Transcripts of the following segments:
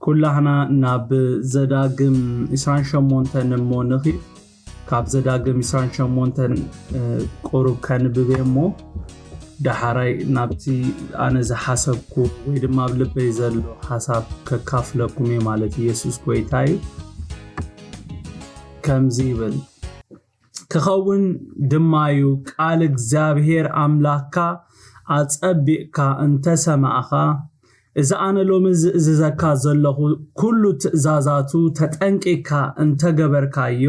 ኩላህና ናብ ዘዳግም ዕስራን ሸሞንተን እሞ ንኺድ። ካብ ዘዳግም ዕስራን ሸሞንተን ቁሩብ ከንብብ እሞ ዳሓራይ ናብቲ ኣነ ዝሓሰብኩ ወይ ድማ ኣብ ልበይ ዘሎ ሓሳብ ከካፍለኩም እየ ማለት ኢየሱስ ጎይታ እዩ። ከምዚ ይብል። ክኸውን ድማ እዩ፣ ቃል እግዚኣብሔር ኣምላኽካ ኣጸቢቕካ እንተ ሰማዕኻ፣ እዚ ኣነ ሎሚ ዝእዝዘካ ዘለኹ ኩሉ ትእዛዛቱ ተጠንቂቕካ እንተ ገበርካዮ፣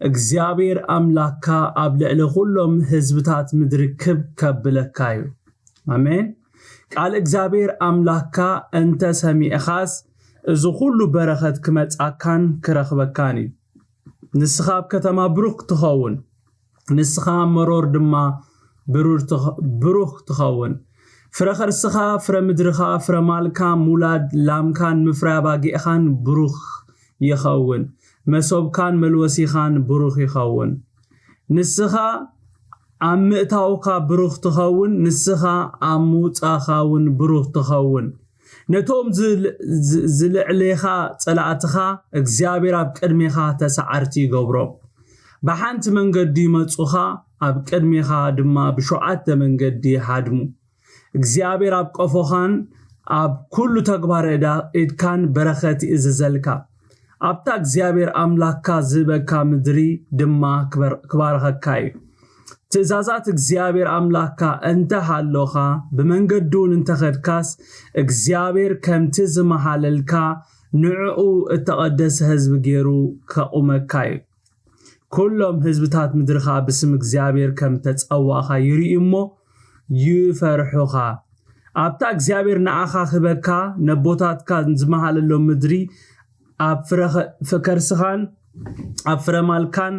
እግዚኣብሔር ኣምላኽካ ኣብ ልዕሊ ኩሎም ህዝብታት ምድሪ ክብ ከብለካ እዩ። ኣሜን። ቃል እግዚኣብሔር ኣምላኽካ እንተ ሰሚዕኻስ፣ እዚ ኩሉ በረኸት ክመጻካን ክረኽበካን እዩ። ንስኻ ኣብ ከተማ ብሩኽ ትኸውን፣ ንስኻ መሮር ድማ ብሩር ትኸ-፣ ብሩኽ ትኸውን። ፍረ ኸርስኻ፣ ፍረ ምድርኻ፣ ፍረ ማልካ፣ ምውላድ ላምካን ምፍራይ ኣባጊዕኻን ብሩኽ ይኸውን። መሶብካን መልወሲኻን ብሩኽ ይኸውን። ንስኻ ኣብ ምእታውካ ብሩኽ ትኸውን፣ ንስኻ ኣብ ምውጻኻ እውን ብሩኽ ትኸውን። ነቶም ዝል-፣ ዝ-፣ ዝልዕሌኻ ጸላእትኻ እግዚኣብሔር ኣብ ቅድሜኻ ተሰዓርቲ ይገብሮም። ብሓንቲ መንገዲ ይመጹኻ፣ ኣብ ቅድሜኻ ድማ ብሸውዓተ መንገዲ ይሃድሙ። እግዚኣብሔር ኣብ ቀፎኻን ኣብ ኩሉ ተግባር እዳ-፣ ኢድካን በረኸት ይእዝዘልካ። ኣብታ እግዚኣብሔር ኣምላኽካ ዝህበካ ምድሪ ድማ ክበር-፣ ክባርኸካ እዩ። ትእዛዛት እግዚኣብሔር ኣምላኽካ እንተ ሃሎኻ፣ ብመንገዱ እውን እንተ ኸድካስ፣ እግዚኣብሔር ከምቲ ዝመሃለልካ ንዕኡ እተቐደሰ ህዝቢ ገይሩ ከቑመካ እዩ። ኩሎም ህዝብታት ምድሪ ኸኣ ብስም እግዚኣብሔር ከም እተጸዋእኻ ይርእዩ እሞ ይፈርሑኻ። ኣብታ እግዚኣብሔር ንኣኻ ክህበካ ነቦታትካ ዝመሃለሎም ምድሪ ኣብ ፍረ ኸ-፣ ከርስኻን ኣብ ፍረ ማልካን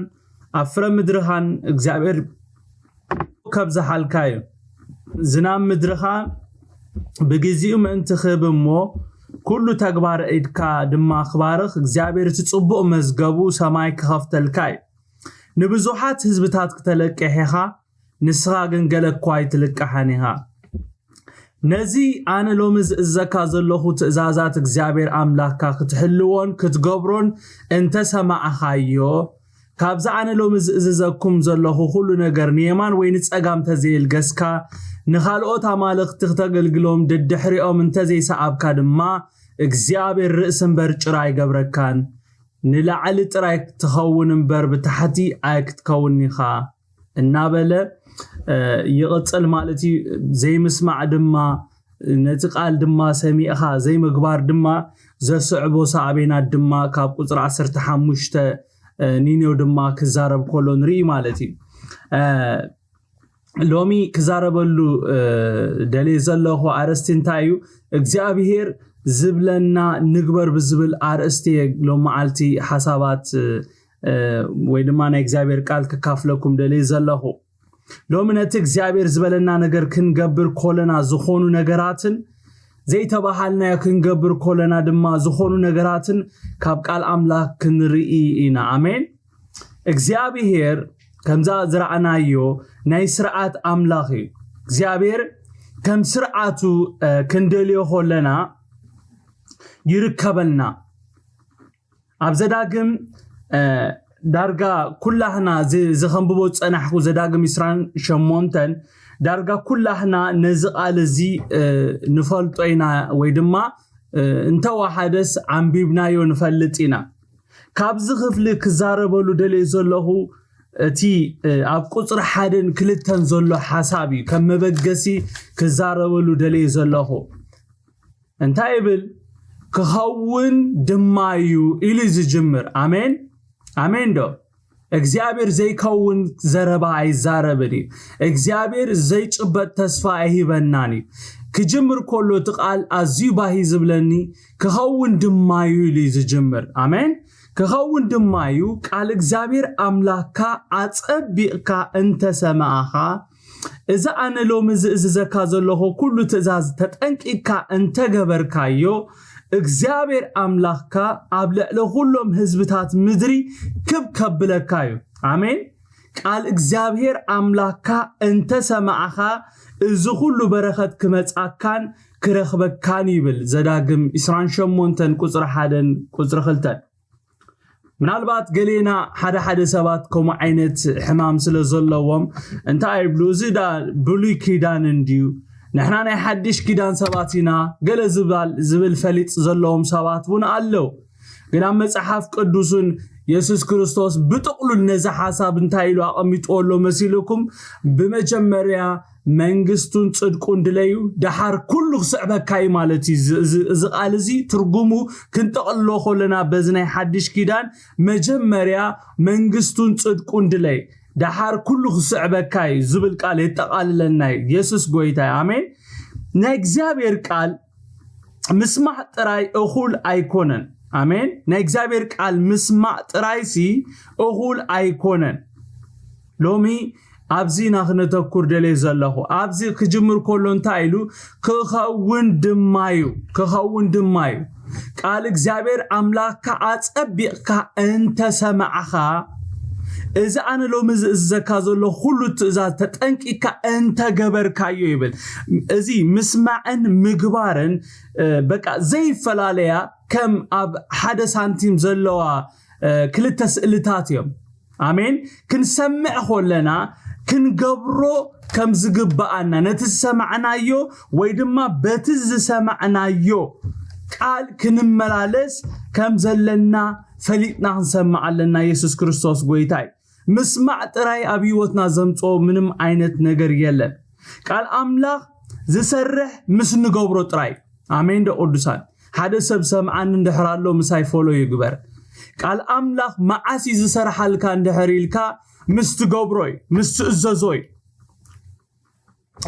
ኣብ ፍረ ምድርኻን እግዚኣብሔር ከብዝሓልካ እዩ። ዝናብ ምድርኻ ብግዜኡ ምእንቲ ክህብ እሞ፣ ኩሉ ተግባር ኢድካ ድማ ክባርኽ፣ እግዚኣብሔር እቲ ጽቡቕ መዝገቡ ሰማይ ክኸፍተልካ እዩ። ንብዙሓት ህዝብታት ክተለቅሕ ኢኻ፣ ንስኻ ግን ገለ እኳ ኣይትልቅሓን ኢኻ። ነዚ ኣነ ሎሚ ዝእዘካ ዘለኹ ትእዛዛት እግዚኣብሔር ኣምላኽካ ክትሕልዎን ክትገብሮን እንተ ሰማዕኻዮ፣ ካብዚ ኣነ ሎሚ ዝእዝዘኩም ዘለኹ ኩሉ ነገር ንየማን ወይ ንጸጋም ተዘየልገስካ፣ ንኻልኦት ኣማልኽቲ ክተገልግሎም ደድሕሪኦም እንተ ዘይሰዓብካ ድማ፣ እግዚኣብሔር ርእሲ እምበር ጭራ ኣይገብረካን። ንላዕሊ ጥራይ ትኸውን እምበር ብታሕቲ ኣይክትከውን ኢኻ እናበለ፣ እ፣ ይቕጽል ማለት እዩ። ዘይምስማዕ ድማ፣ ነቲ ቃል ድማ ሰሚዕኻ ዘይምግባር ድማ ዘስዕቦ ሳዕቤናት ድማ ካብ ቁጽሪ ዓሰርተ ሓሙሽተ፣ እ፣ ኒኔው ድማ ክዛረብ ከሎ ንርኢ ማለት እዩ። እ፣ ሎሚ ክዛረበሉ፣ እ፣ ደልየ ዘለኹ ኣርእስቲ እንታይ እዩ? እግዚኣብሄር ዝብለና ንግበር ብዝብል ኣርእስቲ እየ ሎም መዓልቲ ሓሳባት፣ እ፣ ወይ ድማ ናይ እግዚኣብሄር ቃል ክካፍለኩም ደልየ ዘለኹ። ሎሚ ነቲ እግዚኣብሄር ዝበለና ነገር ክንገብር ኮለና ዝኾኑ ነገራትን ዘይተባሃልናዮ ክንገብር ኮለና ድማ ዝኾኑ ነገራትን ካብ ቃል ኣምላኽ ክንርኢ ኢና። ኣሜን። እግዚኣብሄር ከምዛ ዝረኣናዮ ናይ ስርዓት ኣምላኽ እዩ። እግዚኣብሄር ከም ስርዓቱ፣ እ፣ ክንደልዮ ኮለና ይርከበልና። ኣብ ዘዳግም፣ እ፣ ዳርጋ ኩላህና ዝ-፣ ዝኸንብቦ ዝጸናሕኩ ዘዳግም ዕስራን ሸሞንተን፣ ዳርጋ ኩላህና ነዚ ቃል እዚ፣ እ፣ ንፈልጦ ኢና ወይ ድማ፣ እ፣ እንተወሓደስ ዓንቢብናዮ ንፈልጥ ኢና። ካብዚ ክፍሊ ክዛረበሉ ደልየ ዘለኹ እቲ፣ እ፣ ኣብ ቁጽሪ ሓደን ክልተን ዘሎ ሓሳብ እዩ ከም መበገሲ ክዛረበሉ ደልየ ዘለኹ። እንታይ ይብል? ክኸውን ድማ እዩ ኢሉ እዩ ዝጅምር። ኣሜን፣ ኣሜን ዶ? እግዚኣብሔር ዘይከውን ዘረባ ኣይዛረብን እዩ። እግዚኣብሔር ዘይጭበጥ ተስፋ ኣይሂበናን እዩ። ክጅምር ከሎ እቲ ቃል ኣዝዩ ባሂ ዝብለኒ፣ ክኸውን ድማ እዩ ኢሉ እዩ ዝጅምር። ኣሜን። ክኸውን ድማ እዩ። ቃል እግዚኣብሔር ኣምላኽካ ኣጸቢቕካ እንተሰማእኻ፣ እዚ ኣነ ሎሚ ዝእዝዘካ ዘለኹ ኩሉ ትእዛዝ ተጠንቂቕካ እንተገበርካዮ፣ እግዚኣብሔር ኣምላኽካ ኣብ ልዕሊ ኩሎም ህዝብታት ምድሪ ክብ ከብለካ እዩ። ኣሜን። ቃል እግዚኣብሔር ኣምላኽካ እንተሰማዕኻ፣ እዚ ኩሉ በረኸት ክመጻካን ክረኽበካን ይብል። ዘዳግም ዕስራን ሸሞንተን ቁፅሪ ሓደን ቁፅሪ ክልተን። ምናልባት ገሌና ሓደ ሓደ ሰባት ከምኡ ዓይነት ሕማም ስለ ዘለዎም እንታይ ይብሉ፣ እዚ ዳ ብሉይ ኪዳን እንድዩ፣ ንሕና ናይ ሓድሽ ኪዳን ሰባት ኢና፣ ገለ ዝባል ዝብል ፈሊጥ ዘለዎም ሰባት እውን ኣለዉ። ግን ኣብ መጽሓፍ ቅዱስን የሱስ ክርስቶስ ብጥቕሉል ነዚ ሓሳብ እንታይ ኢሉ ኣቐሚጥዎ ኣሎ መሲልኩም? ብመጀመርያ መንግስቱን ጽድቁን ድለዩ፣ ደሓር ኩሉ ክስዕበካ እዩ ማለት እዩ። እዚ- እዚ- እዚ ቃል እዚ ትርጉሙ ክንጠቕልሎ ከለና በዚ ናይ ሓድሽ ኪዳን መጀመርያ መንግስቱን ጽድቁን ድለይ፣ ደሓር ኩሉ ክስዕበካ እዩ ዝብል ቃል የጠቓልለና እዩ። የሱስ ጎይታ እዩ። ኣሜን። ናይ እግዚኣብሔር ቃል ምስማዕ ጥራይ እኹል ኣይኮነን። ኣሜን። ናይ እግዚኣብሔር ቃል ምስማዕ ጥራይሲ እኹል ኣይኮነን። ሎሚ ኣብዚ ኢና ክነተኩር ደልየ ዘለኹ። ኣብዚ ክጅምር ከሎ እንታይ ኢሉ? ክኸውን ድማ እዩ። ክኸውን ድማ እዩ። ቃል እግዚኣብሔር ኣምላኽካ ኣጸቢቕካ እንተሰማዕኻ፣ እዚ ኣነ ሎሚ ዝእዝዘካ ዘሎ ኩሉ ትእዛዝ ተጠንቂቕካ እንተገበርካዮ ይብል። እዚ ምስማዕን ምግባርን እ፣ በቃ ዘይፈላለያ ከም ኣብ ሓደ ሳንቲም ዘለዋ እ፣ ክልተ ስእልታት እዮም። ኣሜን። ክንሰምዕ ከለና ክንገብሮ ከም ዝግብኣና፣ ነቲ ዝሰማዕናዮ ወይ ድማ በቲ ዝሰማዕናዮ ቃል ክንመላለስ ከም ዘለና ፈሊጥና ክንሰምዕ ኣለና። የሱስ ክርስቶስ ጎይታ እዩ። ምስማዕ ጥራይ ኣብ ህይወትና ዘምጽኦ ምንም ዓይነት ነገር የለን። ቃል ኣምላኽ ዝሰርሕ ምስ ንገብሮ ጥራይ። ኣሜን ዶ ቅዱሳን? ሓደ ሰብ ሰምዓኒ እንድሕር ኣሎ ምሳይ ፎሎ ይግበር። ቃል ኣምላኽ መዓስ እዩ ዝሰርሓልካ እንድሕር ኢልካ ምስ ትገብሮ እዩ፣ ምስ ትእዘዞ እዩ።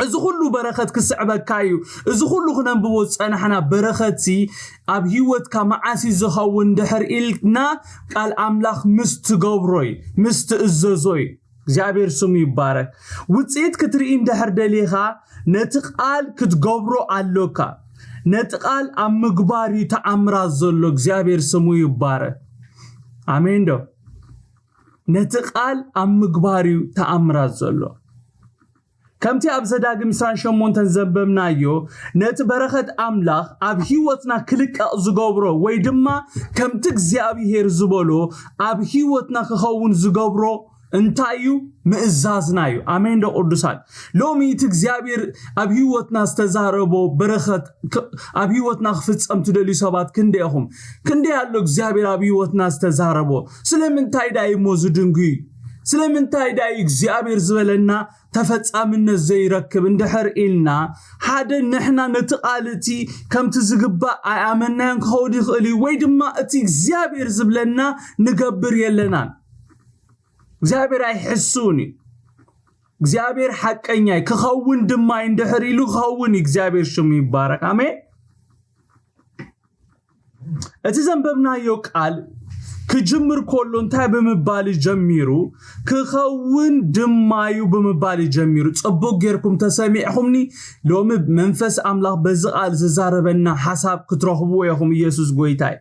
እዚ ኩሉ በረኸት ክስዕበካ እዩ። እዚ ኩሉ ክነንብቦ ዝጸናሕና በረኸትሲ ኣብ ህይወትካ መዓስ እዩ ዝኸውን እንድሕር ኢልና ቃል ኣምላኽ ምስ ትገብሮ እዩ፣ ምስ ትእዘዞ እዩ። እግዚኣብሔር ስሙ ይባረክ። ውፅኢት ክትርኢ እንድሕር ደሊኻ ነቲ ቃል ክትገብሮ ኣሎካ። ነቲ ቃል ኣብ ምግባር እዩ ተኣምራት ዘሎ። እግዚኣብሔር ስሙ ይባረክ። ኣሜን ዶ? ነቲ ቃል ኣብ ምግባር እዩ ተኣምራት ዘሎ። ከምቲ ኣብ ዘዳግም ዕስራን ሸሞንተን ዘንበብናዮ፣ ነቲ በረኸት ኣምላኽ ኣብ ህይወትና ክልቀቕ ዝገብሮ ወይ ድማ ከምቲ እግዚኣብሔር ዝበሎ ኣብ ህይወትና ክኸውን ዝገብሮ እንታይ እዩ? ምእዛዝና እዩ። ኣሜን ዶ ቅዱሳን? ሎሚ እቲ እግዚኣብሔር ኣብ ህይወትና ዝተዛረቦ በረኸት ክ- ኣብ ህይወትና ክፍጸም ትደልዩ ሰባት ክንደይ ኢኹም? ክንደይ ኣሎ እግዚኣብሔር ኣብ ህይወትና ዝተዛረቦ? ስለምንታይ ዳ እዩ እሞ ዝድንጉይ? ስለምንታይ ዳ እዩ እግዚኣብሔር ዝበለና ተፈጻምነት ዘይረክብ እንድሕር ኢልና፣ ሓደ ንሕና ነቲ ቃል እቲ ከምቲ ዝግባእ ኣይኣመናዮን ክኸውን ይኽእል እዩ፣ ወይ ድማ እቲ እግዚኣብሔር ዝብለና ንገብር የለናን። እግዚኣብሔር ኣይሕስውን እዩ። እግዚኣብሔር ሓቀኛ እዩ። ክኸውን ድማ እዩ። እንድሕር ኢሉ ክኸውን እዩ። እግዚኣብሔር ሽሙ ይባረክ። ኣሜን። እቲ ዘንበብናዮ ቃል ክጅምር ከሎ እንታይ ብምባል እዩ ጀሚሩ? ክኸውን ድማ እዩ ብምባል እዩ ጀሚሩ። ጽቡቕ ጌርኩም ተሰሚዕኹምኒ። ሎሚ መንፈስ ኣምላኽ በዚ ቃል ዝዛረበና ሓሳብ ክትረኽብዎ ኢኹም። ኢየሱስ ጎይታ እዩ።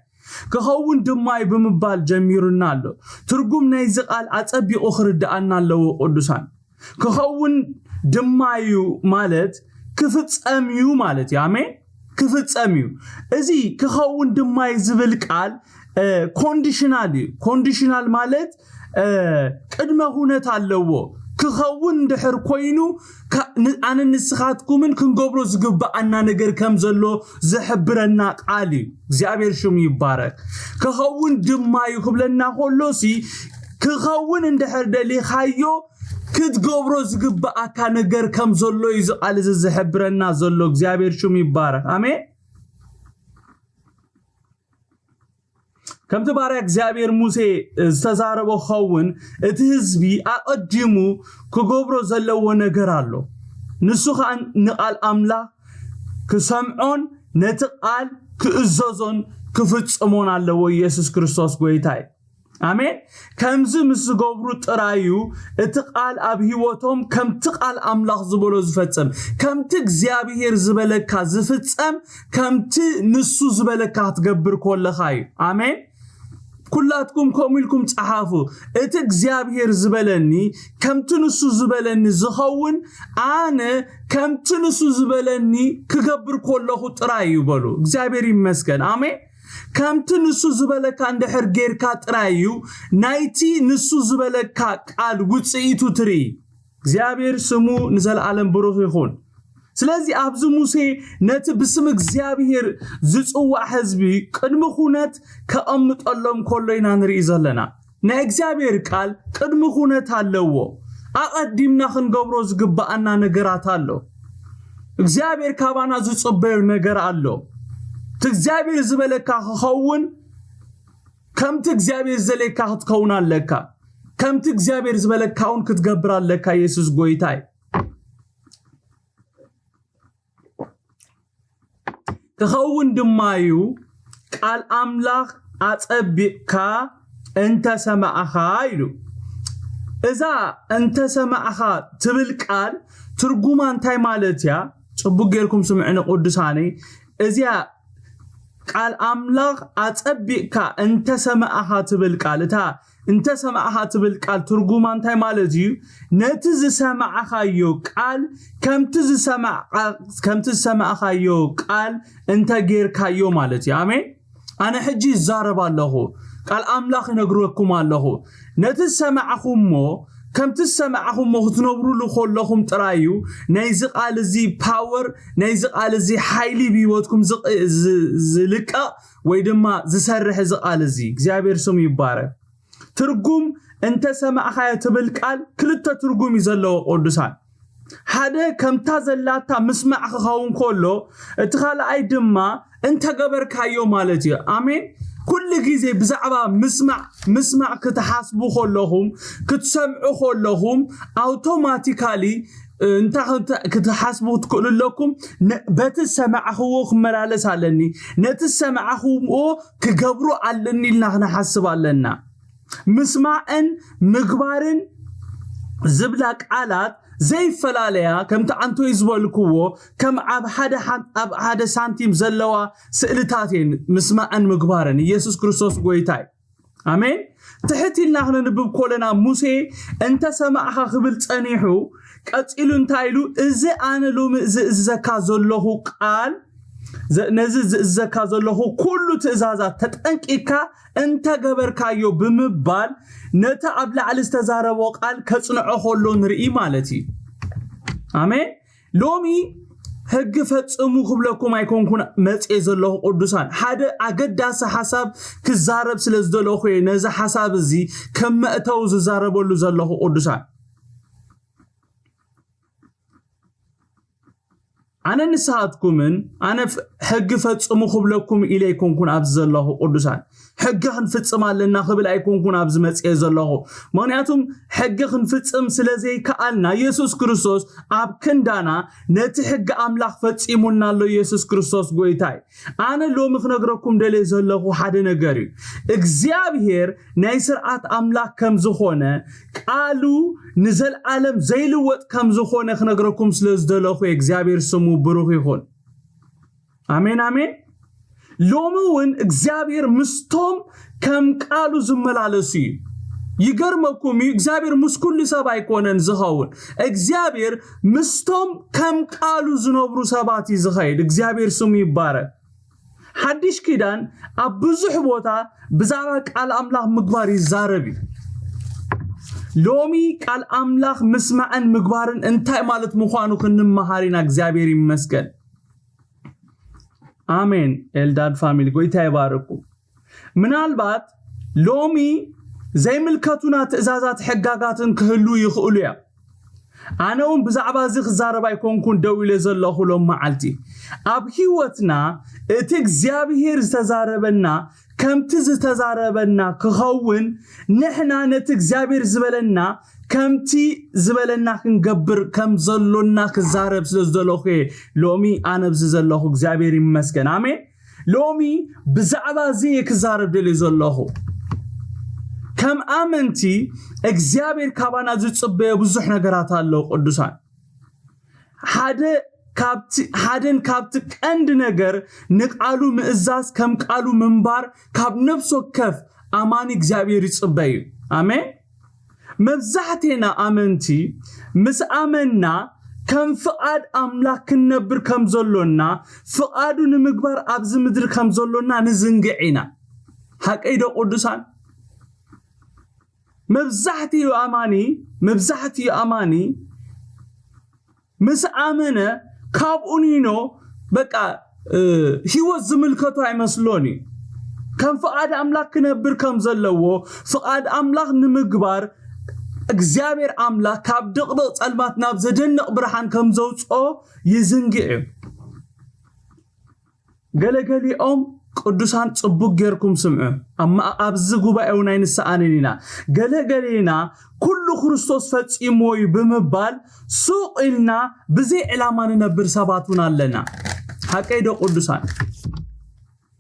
ክኸውን ድማ እዩ ብምባል ጀሚሩና ኣሎ። ትርጉም ናይዚ ቃል ኣጸቢቑ ክርድኣና ኣለዎ ቅዱሳን። ክኸውን ድማ እዩ ማለት ክፍጸም እዩ ማለት እዩ። ኣሜን። ክፍጸም እዩ። እዚ ክኸውን ድማ እዩ ዝብል ቃል ኮንዲሽናል እዩ። ኮንዲሽናል ማለት እ፣ ቅድመ ሁነት ኣለዎ። ክኸውን እንድሕር ኮይኑ ካ- ን- ኣነ ንስኻትኩምን ክንገብሮ ዝግብኣና ነገር ከም ዘሎ ዝሕብረና ቃል እዩ። እግዚኣብሔር ሽሙ ይባረክ። ክኸውን ድማ እዩ ክብለና ከሎ ሲ ክኸውን እንድሕር ደሊኻዮ ክትገብሮ ዝግብኣካ ነገር ከም ዘሎ እዩ እዚ ቃል እዚ ዝሕብረና ዘሎ። እግዚኣብሔር ሽሙ ይባረክ። ኣሜን። ከምቲ ባርያ እግዚኣብሔር ሙሴ ዝተዛረቦ ክኸውን እቲ ህዝቢ ኣቐዲሙ ክገብሮ ዘለዎ ነገር ኣሎ። ንሱ ኸኣ ንቓል ኣምላኽ ክሰምዖን ነቲ ቃል ክእዘዞን ክፍጽሞን ኣለዎ። ኢየሱስ ክርስቶስ ጎይታ እዩ። ኣሜን። ከምዚ ምስ ዝገብሩ ጥራይ እዩ እቲ ቃል ኣብ ህይወቶም ከምቲ ቃል ኣምላኽ ዝበሎ ዝፈጸም፣ ከምቲ እግዚኣብሔር ዝበለካ ዝፍጸም፣ ከምቲ ንሱ ዝበለካ ክትገብር ከለኻ እዩ። ኣሜን። ኩላትኩም ከምኡ ኢልኩም ጸሓፉ። እቲ እግዚኣብሔር ዝበለኒ፣ ከምቲ ንሱ ዝበለኒ ዝኸውን፣ ኣነ ከምቲ ንሱ ዝበለኒ ክገብር ከለኹ ጥራይ እዩ በሉ። እግዚኣብሔር ይመስገን። ኣሜን። ከምቲ ንሱ ዝበለካ እንድሕር ጌርካ ጥራይ እዩ ናይቲ ንሱ ዝበለካ ቃል ውጽኢቱ ትርኢ። እግዚኣብሔር ስሙ ንዘለኣለም ብሩኽ ይኹን። ስለዚ ኣብዚ ሙሴ ነቲ ብስም እግዚኣብሔር ዝጽዋዕ ህዝቢ ቅድሚ ኩነት ከቐምጠሎም ከሎ ኢና ንርኢ ዘለና። ናይ እግዚኣብሔር ቃል ቅድሚ ኩነት ኣለዎ። ኣቐዲምና ክንገብሮ ዝግብኣና ነገራት ኣሎ። እግዚኣብሔር ካባና ዝጽበዮ ነገር ኣሎ። እቲ እግዚኣብሔር ዝበለካ ክኸውን፣ ከምቲ እግዚኣብሔር ዝደልየካ ክትከውን ኣለካ። ከምቲ እግዚኣብሔር ዝበለካ እውን ክትገብር ኣለካ። የሱስ ጎይታይ ክኸውን ድማ እዩ። ቃል ኣምላኽ ኣጸቢቕካ እንተሰማዕኻ ኢሉ። እዛ እንተሰማዕኻ ትብል ቃል ትርጉማ እንታይ ማለት እያ? ጽቡቅ ጌርኩም ስምዕኒ ቅዱሳነይ። እዚያ ቃል ኣምላኽ ኣጸቢቕካ እንተሰማዕኻ ትብል ቃል፣ እታ እንተሰማዕኻ ትብል ቃል ትርጉማ እንታይ ማለት እዩ? ነቲ ዝሰማዕኻዮ ቃል ከምቲ ዝሰማዕ-፣ ከምቲ ዝሰማዕኻዮ ቃል እንተ ጌርካዮ ማለት እዩ። ኣሜን። ኣነ ሕጂ ይዛረብ ኣለኹ፣ ቃል ኣምላኽ ይነግረኩም ኣለኹ። ነቲ ዝሰማዕኹሞ ከምቲ ዝሰማዕኹሞ ክትነብሩሉ ከለኹም ጥራይ እዩ ናይዚ ቃል እዚ ፓወር፣ ናይዚ ቃል እዚ ሓይሊ ብህይወትኩም ዝቕ-፣ ዝ-፣ ዝልቀቕ ወይ ድማ ዝሰርሕ እዚ ቃል እዚ። እግዚኣብሔር ስሙ ይባረክ። ትርጉም እንተ ሰማዕኻዮ ትብል ቃል ክልተ ትርጉም እዩ ዘለዎ ቅዱሳን። ሓደ ከምታ ዘላታ ምስማዕ ክኸውን ከሎ፣ እቲ ካልኣይ ድማ እንተገበርካዮ ማለት እዩ። ኣሜን። ኩሉ ግዜ ብዛዕባ ምስማዕ፣ ምስማዕ ክትሓስቡ ከለኹም፣ ክትሰምዑ ከለኹም፣ ኣውቶማቲካሊ እንታይ ክት-፣ ክትሓስቡ ክትክእሉ ኣለኩም? ነ-፣ በቲ ዝሰማዕኽዎ ክመላለስ ኣለኒ፣ ነቲ ዝሰማዕኽዎ ክገብሮ ኣለኒ ኢልና ክንሓስብ ኣለና። ምስማዕን ምግባርን ዝብላ ቃላት ዘይፈላለያ፣ ከምቲ ኣንቶይ ዝበልክዎ፣ ከም ኣብ ሓደ ሓን-፣ ኣብ ሓደ ሳንቲም ዘለዋ ስእልታት እየን። ምስማዕን ምግባርን። ኢየሱስ ክርስቶስ ጎይታ እዩ። ኣሜን። ትሕት ኢልና ክነንብብ ከለና፣ ሙሴ እንተ ሰማዕኻ ክብል ጸኒሑ፣ ቀጺሉ እንታይ ኢሉ? እዚ ኣነ ሎሚ እዚ እዝዘካ ዘለኹ ቃል፣ ዘ-፣ ነዚ ዝእዝዘካ ዘለኹ ኩሉ ትእዛዛት ተጠንቂቕካ እንተ ገበርካዮ ብምባል፣ ነቲ ኣብ ላዕሊ ዝተዛረቦ ቃል ከጽንዖ ከሎ ንርኢ ማለት እዩ። ኣሜን። ሎሚ ሕጊ ፈጽሙ ክብለኩም ኣይኮንኩን መጽኤ ዘለኹ ቅዱሳን። ሓደ ኣገዳሲ ሓሳብ ክዛረብ ስለ ዝደለኹ እየ ነዚ ሓሳብ እዚ ከም መእተዊ ዝዛረበሉ ዘለኹ ቅዱሳን። ኣነ ንስኻትኩምን ኣነ ፍ-፣ ሕጊ ፈጽሙ ክብለኩም ኢለ ኣይኮንኩን ኣብዚ ዘለኹ ቅዱሳን። ሕጊ ክንፍጽም ኣለና ክብል ኣይኮንኩን ኣብዚ መጽኤ ዘለኹ። ምኽንያቱም ሕጊ ክንፍጽም ስለ ዘይከኣልና፣ የሱስ ክርስቶስ ኣብ ክንዳና ነቲ ሕጊ ኣምላኽ ፈጺሙልና ኣሎ። የሱስ ክርስቶስ ጎይታይ። ኣነ ሎሚ ክነግረኩም ደልየ ዘለኹ ሓደ ነገር እዩ። እግዚኣብሔር ናይ ስርዓት ኣምላኽ ከም ዝኾነ፣ ቃሉ ንዘለኣለም ዘይልወጥ ከም ዝኾነ ክነግረኩም ስለ ዝደለኹ እየ። እግዚኣብሔር ስሙ ብሩኽ ይኹን። ኣሜን፣ ኣሜን። ሎሚ እውን እግዚኣብሔር ምስቶም ከም ቃሉ ዝመላለሱ እዩ። ይገርመኩም እዩ፣ እግዚኣብሔር ምስ ኩሉ ሰብ ኣይኮነን ዝኸውን። እግዚኣብሔር ምስቶም ከም ቃሉ ዝነብሩ ሰባት እዩ ዝኸይድ። እግዚኣብሔር ስሙ ይባረክ። ሓድሽ ኪዳን ኣብ ብዙሕ ቦታ ብዛዕባ ቃል ኣምላኽ ምግባር ይዛረብ እዩ። ሎሚ ቃል ኣምላኽ ምስማዕን ምግባርን እንታይ ማለት ምዃኑ ክንመሃር ኢና። እግዚኣብሔር ይመስገን። ኣሜን። ኤልዳድ ፋሚሊ፣ ጎይታ ይባርኩ። ምናልባት ሎሚ ዘይምልከቱና ትእዛዛት ሕጋጋትን ክህሉ ይኽእሉ እዮም። ኣነ እውን ብዛዕባ እዚ ክዛረብ ኣይኮንኩን ደው ኢለ ዘለኹ ሎም መዓልቲ። ኣብ ህይወትና እቲ እግዚኣብሔር ዝተዛረበና ከምቲ ዝተዛረበና ክኸውን፣ ንሕና ነቲ እግዚኣብሔር ዝበለና ከምቲ ዝበለና ክንገብር ከም ዘሎና ክዛረብ ስለ ዝደለኹ እየ ሎሚ ኣነ ኣብዚ ዘለኹ። እግዚኣብሔር ይመስገን። ኣሜን። ሎሚ ብዛዕባ እዚ እየ ክዛረብ ደልየ ዘለኹ። ከም ኣመንቲ እግዚኣብሔር ካባና ዝጽበዮ ብዙሕ ነገራት ኣሎ ቅዱሳን። ሓደ ካብቲ፣ ሓደን ካብቲ ቀንዲ ነገር ንቃሉ ምእዛዝ፣ ከም ቃሉ ምንባር፣ ካብ ነፍሲ ወከፍ ኣማኒ እግዚኣብሔር ይጽበ እዩ። ኣሜን። መብዛሕቴና ኣመንቲ ምስ ኣመንና ከም ፍቓድ ኣምላኽ ክንነብር ከም ዘሎና፣ ፍቓዱ ንምግባር ኣብዚ ምድሪ ከም ዘሎና ንዝንግዕ ኢና። ሓቀይ ዶ ቅዱሳን? መብዛሕትኡ ኣማኒ መብዛሕትኡ ኣማኒ ምስ ኣመነ ካብኡ ኒኖ በቃ ህይወት ዝምልከቱ ኣይመስሎን እዩ። ከም ፍቓድ ኣምላኽ ክነብር ከም ዘለዎ፣ ፍቓድ ኣምላኽ ንምግባር እግዚኣብሔር ኣምላኽ ካብ ድቕድቕ ጸልማት ናብ ዘደንቕ ብርሃን ከም ዘውፅኦ ይዝንግዕ እዩ። ገለገሊኦም ቅዱሳን ጽቡቅ ጌርኩም ስምዑ። ኣብዚ ጉባኤ እውን ኣይንሰኣንን ኢና። ገለገሌና ኩሉ ክርስቶስ ፈጺምዎ እዩ ብምባል ሱቕ ኢልና ብዘይ ዕላማ ንነብር ሰባት እውን ኣለና። ሓቀይ ዶ ቅዱሳን?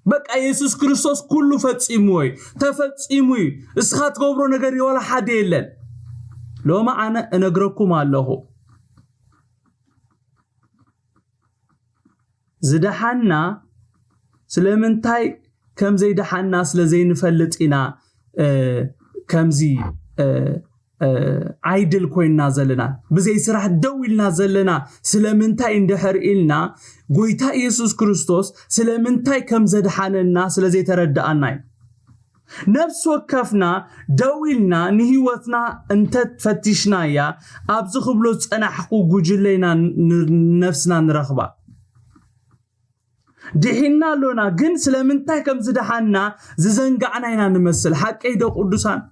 በቃ የሱስ ክርስቶስ ኩሉ ፈጺምዎ እዩ፣ ተፈጺሙ እዩ፣ እስኻ ትገብሮ ነገር ዋላ ሓደ የለን። ሎሚ ኣነ እነግረኩም ኣለኹ፣ ዝደሓና ስለምንታይ ከም ዘይደሓና ስለ ዘይንፈልጥ ኢና ከምዚ ኣይድል ኮይንና ዘለና፣ ብዘይ ስራሕ ደው ኢልና ዘለና። ስለምንታይ እንድሕር ኢልና፣ ጎይታ ኢየሱስ ክርስቶስ ስለምንታይ ከም ዘድሓነና ስለ ዘይተረድኣና እዩ። ነፍሲ ወከፍና ደው ኢልና ንህይወትና እንተፈቲሽናያ፣ ኣብዚ ክብሎ ዝጸናሕኩ ጉጅለ ኢና ነፍስና ንረኽባ። ድሒና ኣሎና፣ ግን ስለምንታይ ከም ዝደሓና ዝዘንጋዕና ኢና ንመስል። ሓቀይ ዶ ቅዱሳን?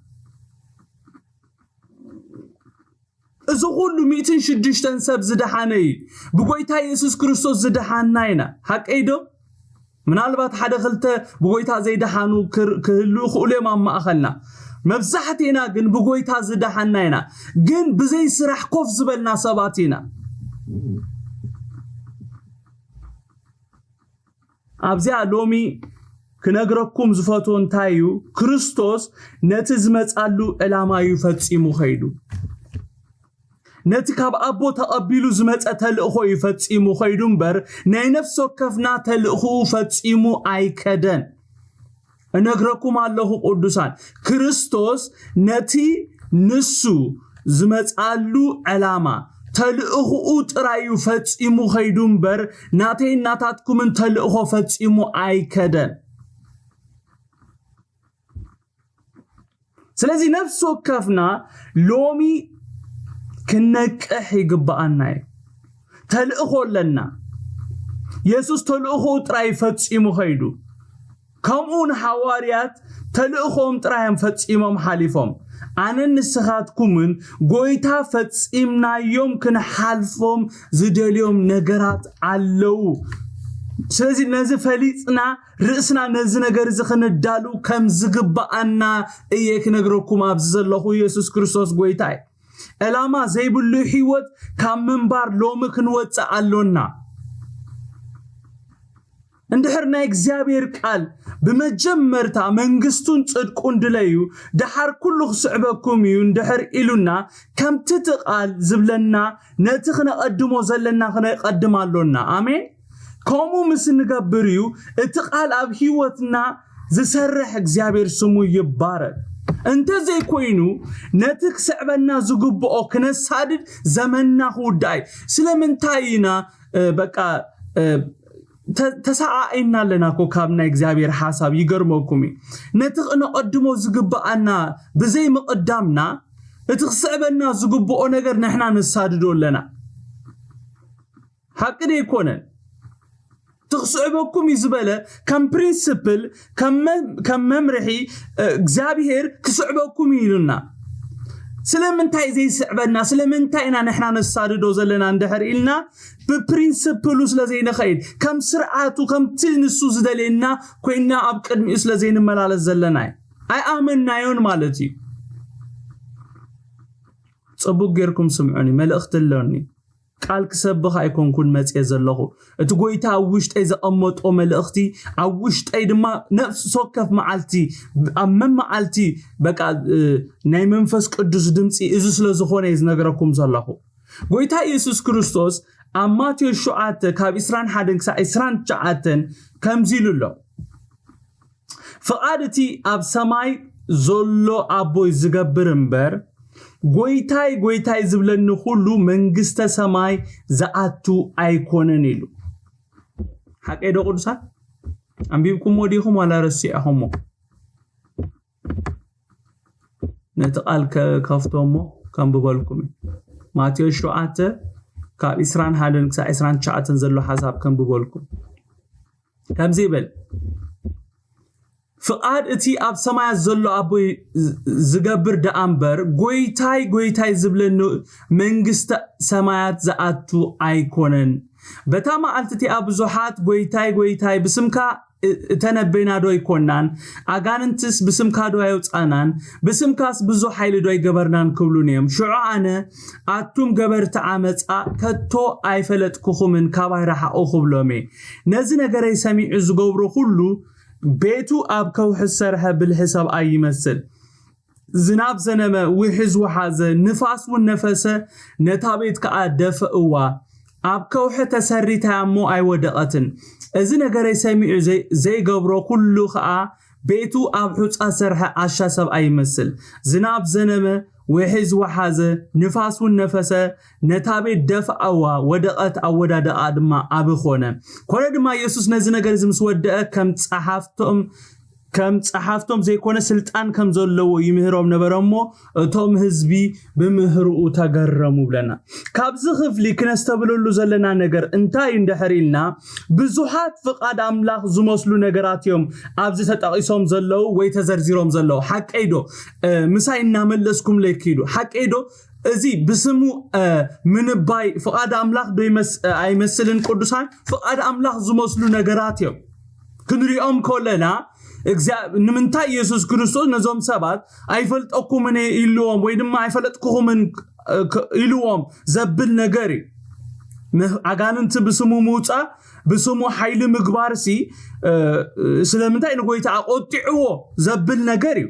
እዚ ኩሉ ሚእትን ሽዱሽተን ሰብ ዝደሓነ እዩ። ብጎይታ የሱስ ክርስቶስ ዝደሓና ኢና። ሓቀይ ዶ? ምናልባት ሓደ ክልተ ብጎይታ ዘይደሓኑ ክህሉ ይኽእሉ እዮም ኣብ ማእኸልና። መብዛሕትና ግን ብጎይታ ዝደሓና ኢና። ግን ብዘይ ስራሕ ኮፍ ዝበልና ሰባት ኢና። ኣብዚኣ ሎሚ ክነግረኩም ዝፈትዎ እንታይ እዩ? ክርስቶስ ነቲ ዝመጻሉ ዕላማ እዩ ፈጺሙ ኸይዱ። ነቲ ካብ ኣቦ ተቐቢሉ ዝመጸ ተልእኾ እዩ ፈጺሙ ኸይዱ እምበር፣ ናይ ነፍሲ ወከፍና ተልእኽኡ ፈጺሙ ኣይከደን። እነግረኩም ኣለኹ ቅዱሳን፣ ክርስቶስ ነቲ ንሱ ዝመጻሉ ዕላማ ተልእኽኡ ጥራይ እዩ ፈጺሙ ኸይዱ እምበር፣ ናተይን ናታትኩምን ተልእኾ ፈጺሙ ኣይከደን። ስለዚ ነፍሲ ወከፍና ሎሚ ክነቅሕ ይግብኣና እዩ። ተልእኾ ኣለና። የሱስ ተልእኾኡ ጥራይ ፈጺሙ ኸይዱ። ከምኡ ንሓዋርያት ተልእኾም ጥራይ እዮም ፈጺሞም ሓሊፎም። ኣነን ንስኻትኩምን ጎይታ ፈጺምናዮም ክንሓልፎም ዝደልዮም ነገራት ኣለዉ። ስለዚ ነዚ ፈሊጥና ርእስና ነዚ ነገር እዚ ክንዳሉ ከም ዝግብኣና እየ ክነግረኩም ኣብዚ ዘለኹ። ኢየሱስ ክርስቶስ ጎይታ እዩ። ዕላማ ዘይብሉ ህይወት ካብ ምንባር ሎሚ ክንወጽእ ኣሎና። እንድሕር ናይ እግዚኣብሔር ቃል ብመጀመርታ መንግስቱን ጽድቁን ድለዩ፣ ደሓር ኩሉ ክስዕበኩም እዩ እንድሕር ኢሉና፣ ከምቲ እቲ ቃል ዝብለና ነቲ ክነቐድሞ ዘለና ክነቐድም ኣሎና። ኣሜን። ከምኡ ምስ እንገብር እዩ እቲ ቃል ኣብ ህይወትና ዝሰርሕ። እግዚኣብሔር ስሙ ይባረክ። እንተዘይኮይኑ ነቲ ክስዕበና ዝግብኦ ክነሳድድ ዘመንና ክውዳእ እዩ። ስለምንታይ ኢና በቃ ተሰዓዒምና ኣለና እኮ ካብ ናይ እግዚኣብሔር ሓሳብ። ይገርመኩም እዩ፣ ነቲ ክነቐድሞ ዝግብኣና ብዘይ ምቕዳምና እቲ ክስዕበና ዝግብኦ ነገር ንሕና ነሳድዶ ኣለና። ሓቂ ዶ ኣይኮነን? እቲ ክስዕበኩም እዩ ዝበለ ከም ፕሪንስፕል፣ ከም መምርሒ እግዚኣብሔር ክስዕበኩም እዩ ኢሉና። ስለምንታይ ዘይስዕበና? ስለምንታይ ኢና ንሕና ነሳድዶ ዘለና እንድሕር ኢልና፣ ብፕሪንስፕሉ ስለ ዘይንኸይድ፣ ከም ስርዓቱ ከምቲ ንሱ ዝደልየና ኮይና ኣብ ቅድሚኡ ስለ ዘይንመላለስ ዘለና እዩ። ኣይኣመንናዮን ማለት እዩ። ጽቡቅ ጌርኩም ስምዑኒ፣ መልእኽቲ ኣለኒ። ቃል ክሰብኽ ኣይኮንኩን መጽየ ዘለኹ። እቲ ጎይታ ኣብ ውሽጠይ ዘቐመጦ መልእኽቲ፣ ኣብ ውሽጠይ ድማ ነፍሲ ወከፍ መዓልቲ፣ ኣብ መመዓልቲ በቃ ናይ መንፈስ ቅዱስ ድምፂ እዚ ስለ ዝኾነ እየ ዝነግረኩም ዘለኹ። ጎይታ ኢየሱስ ክርስቶስ ኣብ ማቴዎስ ሸውዓተ ካብ ዕስራን ሓደን ክሳብ ዕስራን ትሽዓተን ከምዚ ኢሉ ኣሎ። ፍቓድ እቲ ኣብ ሰማይ ዘሎ ኣቦይ ዝገብር እምበር፣ ጎይታይ ጎይታይ ዝብለኒ ኩሉ መንግስተ ሰማይ ዝኣቱ ኣይኮነን ኢሉ። ሓቀይ ዶ ቅዱሳን? ኣንቢብኩሞ ዲኹም ዋላ ረሲዕኹሞ? ነቲ ቃል ከ- ከፍቶ እሞ ከንብበልኩም እዩ። ማቴዎስ ሸውዓተ ካብ ዕስራን ሓደን ክሳብ ዕስራን ትሽዓተን ዘሎ ሓሳብ ከንብበልኩም። ከምዚ ይብል፣ ፍቓድ እቲ ኣብ ሰማያት ዘሎ ኣቦይ ዝ- ዝገብር ደኣ እምበር፣ ጎይታይ ጎይታይ ዝብለኒ መንግስተ ሰማያት ዝኣቱ ኣይኮነን። በታ መዓልቲ እቲኣ ብዙሓት ጎይታይ ጎይታይ ብስምካ እ- እተነበይና ዶ ኣይኮናን? ኣጋንንትስ ብስምካ ዶ ኣየውጻናን? ብስምካስ ብዙሕ ሓይሊ ዶ ኣይገበርናን ክብሉን እዮም። ሽዑ ኣነ ኣቱም ገበርቲ ዓመጻ ከቶ ኣይፈለጥኩኹምን፣ ካባይ ረሓቑ ክብሎም እየ። ነዚ ነገረይ ሰሚዑ ዝገብሮ ኩሉ ቤቱ ኣብ ከውሒ ዝሰርሐ ብልሒ ሰብኣይ ይመስል። ዝናብ ዘነመ፣ ውሒዝ ወሓዘ፣ ንፋስ እውን ነፈሰ፣ ነታ ቤት ከኣ ደፈእዋ። ኣብ ከውሒ ተሰሪታ እሞ ኣይወደቐትን። እዚ ነገረይ ሰሚዑ ዘይ- ዘይገብሮ ኩሉ ከኣ ቤቱ ኣብ ሑጻ ዝሰርሐ ዓሻ ሰብኣይ ይመስል። ዝናብ ዘነመ፣ ውሒዝ ወሓዘ፣ ንፋስ እውን ነፈሰ፣ ነታ ቤት ደፍኣዋ፣ ወደቐት፣ ኣወዳድቓ ድማ ዓቢ ኾነ። ኮነ ድማ የሱስ ነዚ ነገር እዚ ምስ ወደአ ከም ጸሓፍቶም ከም ጸሓፍቶም ዘይኮነ ስልጣን ከም ዘለዎ ይምህሮም ነበረ እሞ እቶም ህዝቢ ብምህርኡ ተገረሙ ብለና። ካብዚ ክፍሊ ክነስተብለሉ ዘለና ነገር እንታይ እንድሕር ኢልና ብዙሓት ፍቓድ ኣምላኽ ዝመስሉ ነገራት እዮም ኣብዚ ተጠቒሶም ዘለዉ ወይ ተዘርዚሮም ዘለዉ። ሓቀይ ዶ? ምሳይ እናመለስኩም ለይኪዱ ሓቀይ ዶ? እዚ ብስሙ ምንባይ ፍቓድ ኣምላኽ ዶ ኣይመስልን? ቅዱሳን ፍቓድ ኣምላኽ ዝመስሉ ነገራት እዮም። ክንሪኦም ከለና ንምንታይ ኢየሱስ ክርስቶስ ነዞም ሰባት ኣይፈልጠኩምን እየ ኢልዎም ወይ ድማ ኣይፈለጥኩኹምን ኢልዎም ዘብል ነገር እዩ። ኣጋንንቲ ብስሙ ምውፃእ፣ ብስሙ ሓይሊ ምግባር ሲ ስለምንታይ ንጎይታ ኣቆጢዕዎ ዘብል ነገር እዩ።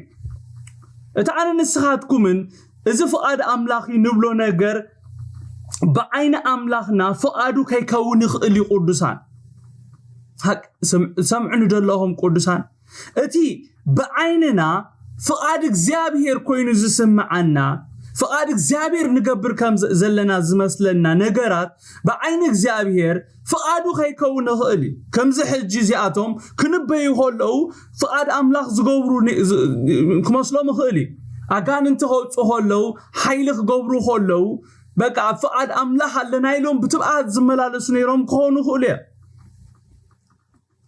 እቲ ኣነ ንስኻትኩምን እዚ ፍቓድ ኣምላኽ እዩ ንብሎ ነገር ብዓይኒ ኣምላኽና ፍቓዱ ከይከውን ይኽእል እዩ። ቅዱሳን ሰምዕኒ ደለኹም ቅዱሳን፣ እቲ ብዓይንና ፍቓድ እግዚኣብሔር ኮይኑ ዝስምዓና፣ ፍቓድ እግዚኣብሔር ንገብር ከም ዘለና ዝመስለና ነገራት ብዓይኒ እግዚኣብሔር ፍቓዱ ከይከውን ይኽእል እዩ። ከምዚ ሕጂ እዚኣቶም ክንበዩ ከለዉ ፍቓድ ኣምላኽ ዝገብሩ ክመስሎም ይኽእል እዩ። ኣጋንንቲ ከውፁ ከለዉ፣ ሓይሊ ክገብሩ ከለዉ፣ በቃ ኣብ ፍቓድ ኣምላኽ ኣለና ኢሎም ብትብዓት ዝመላለሱ ነይሮም ክኾኑ ይኽእሉ እዮም።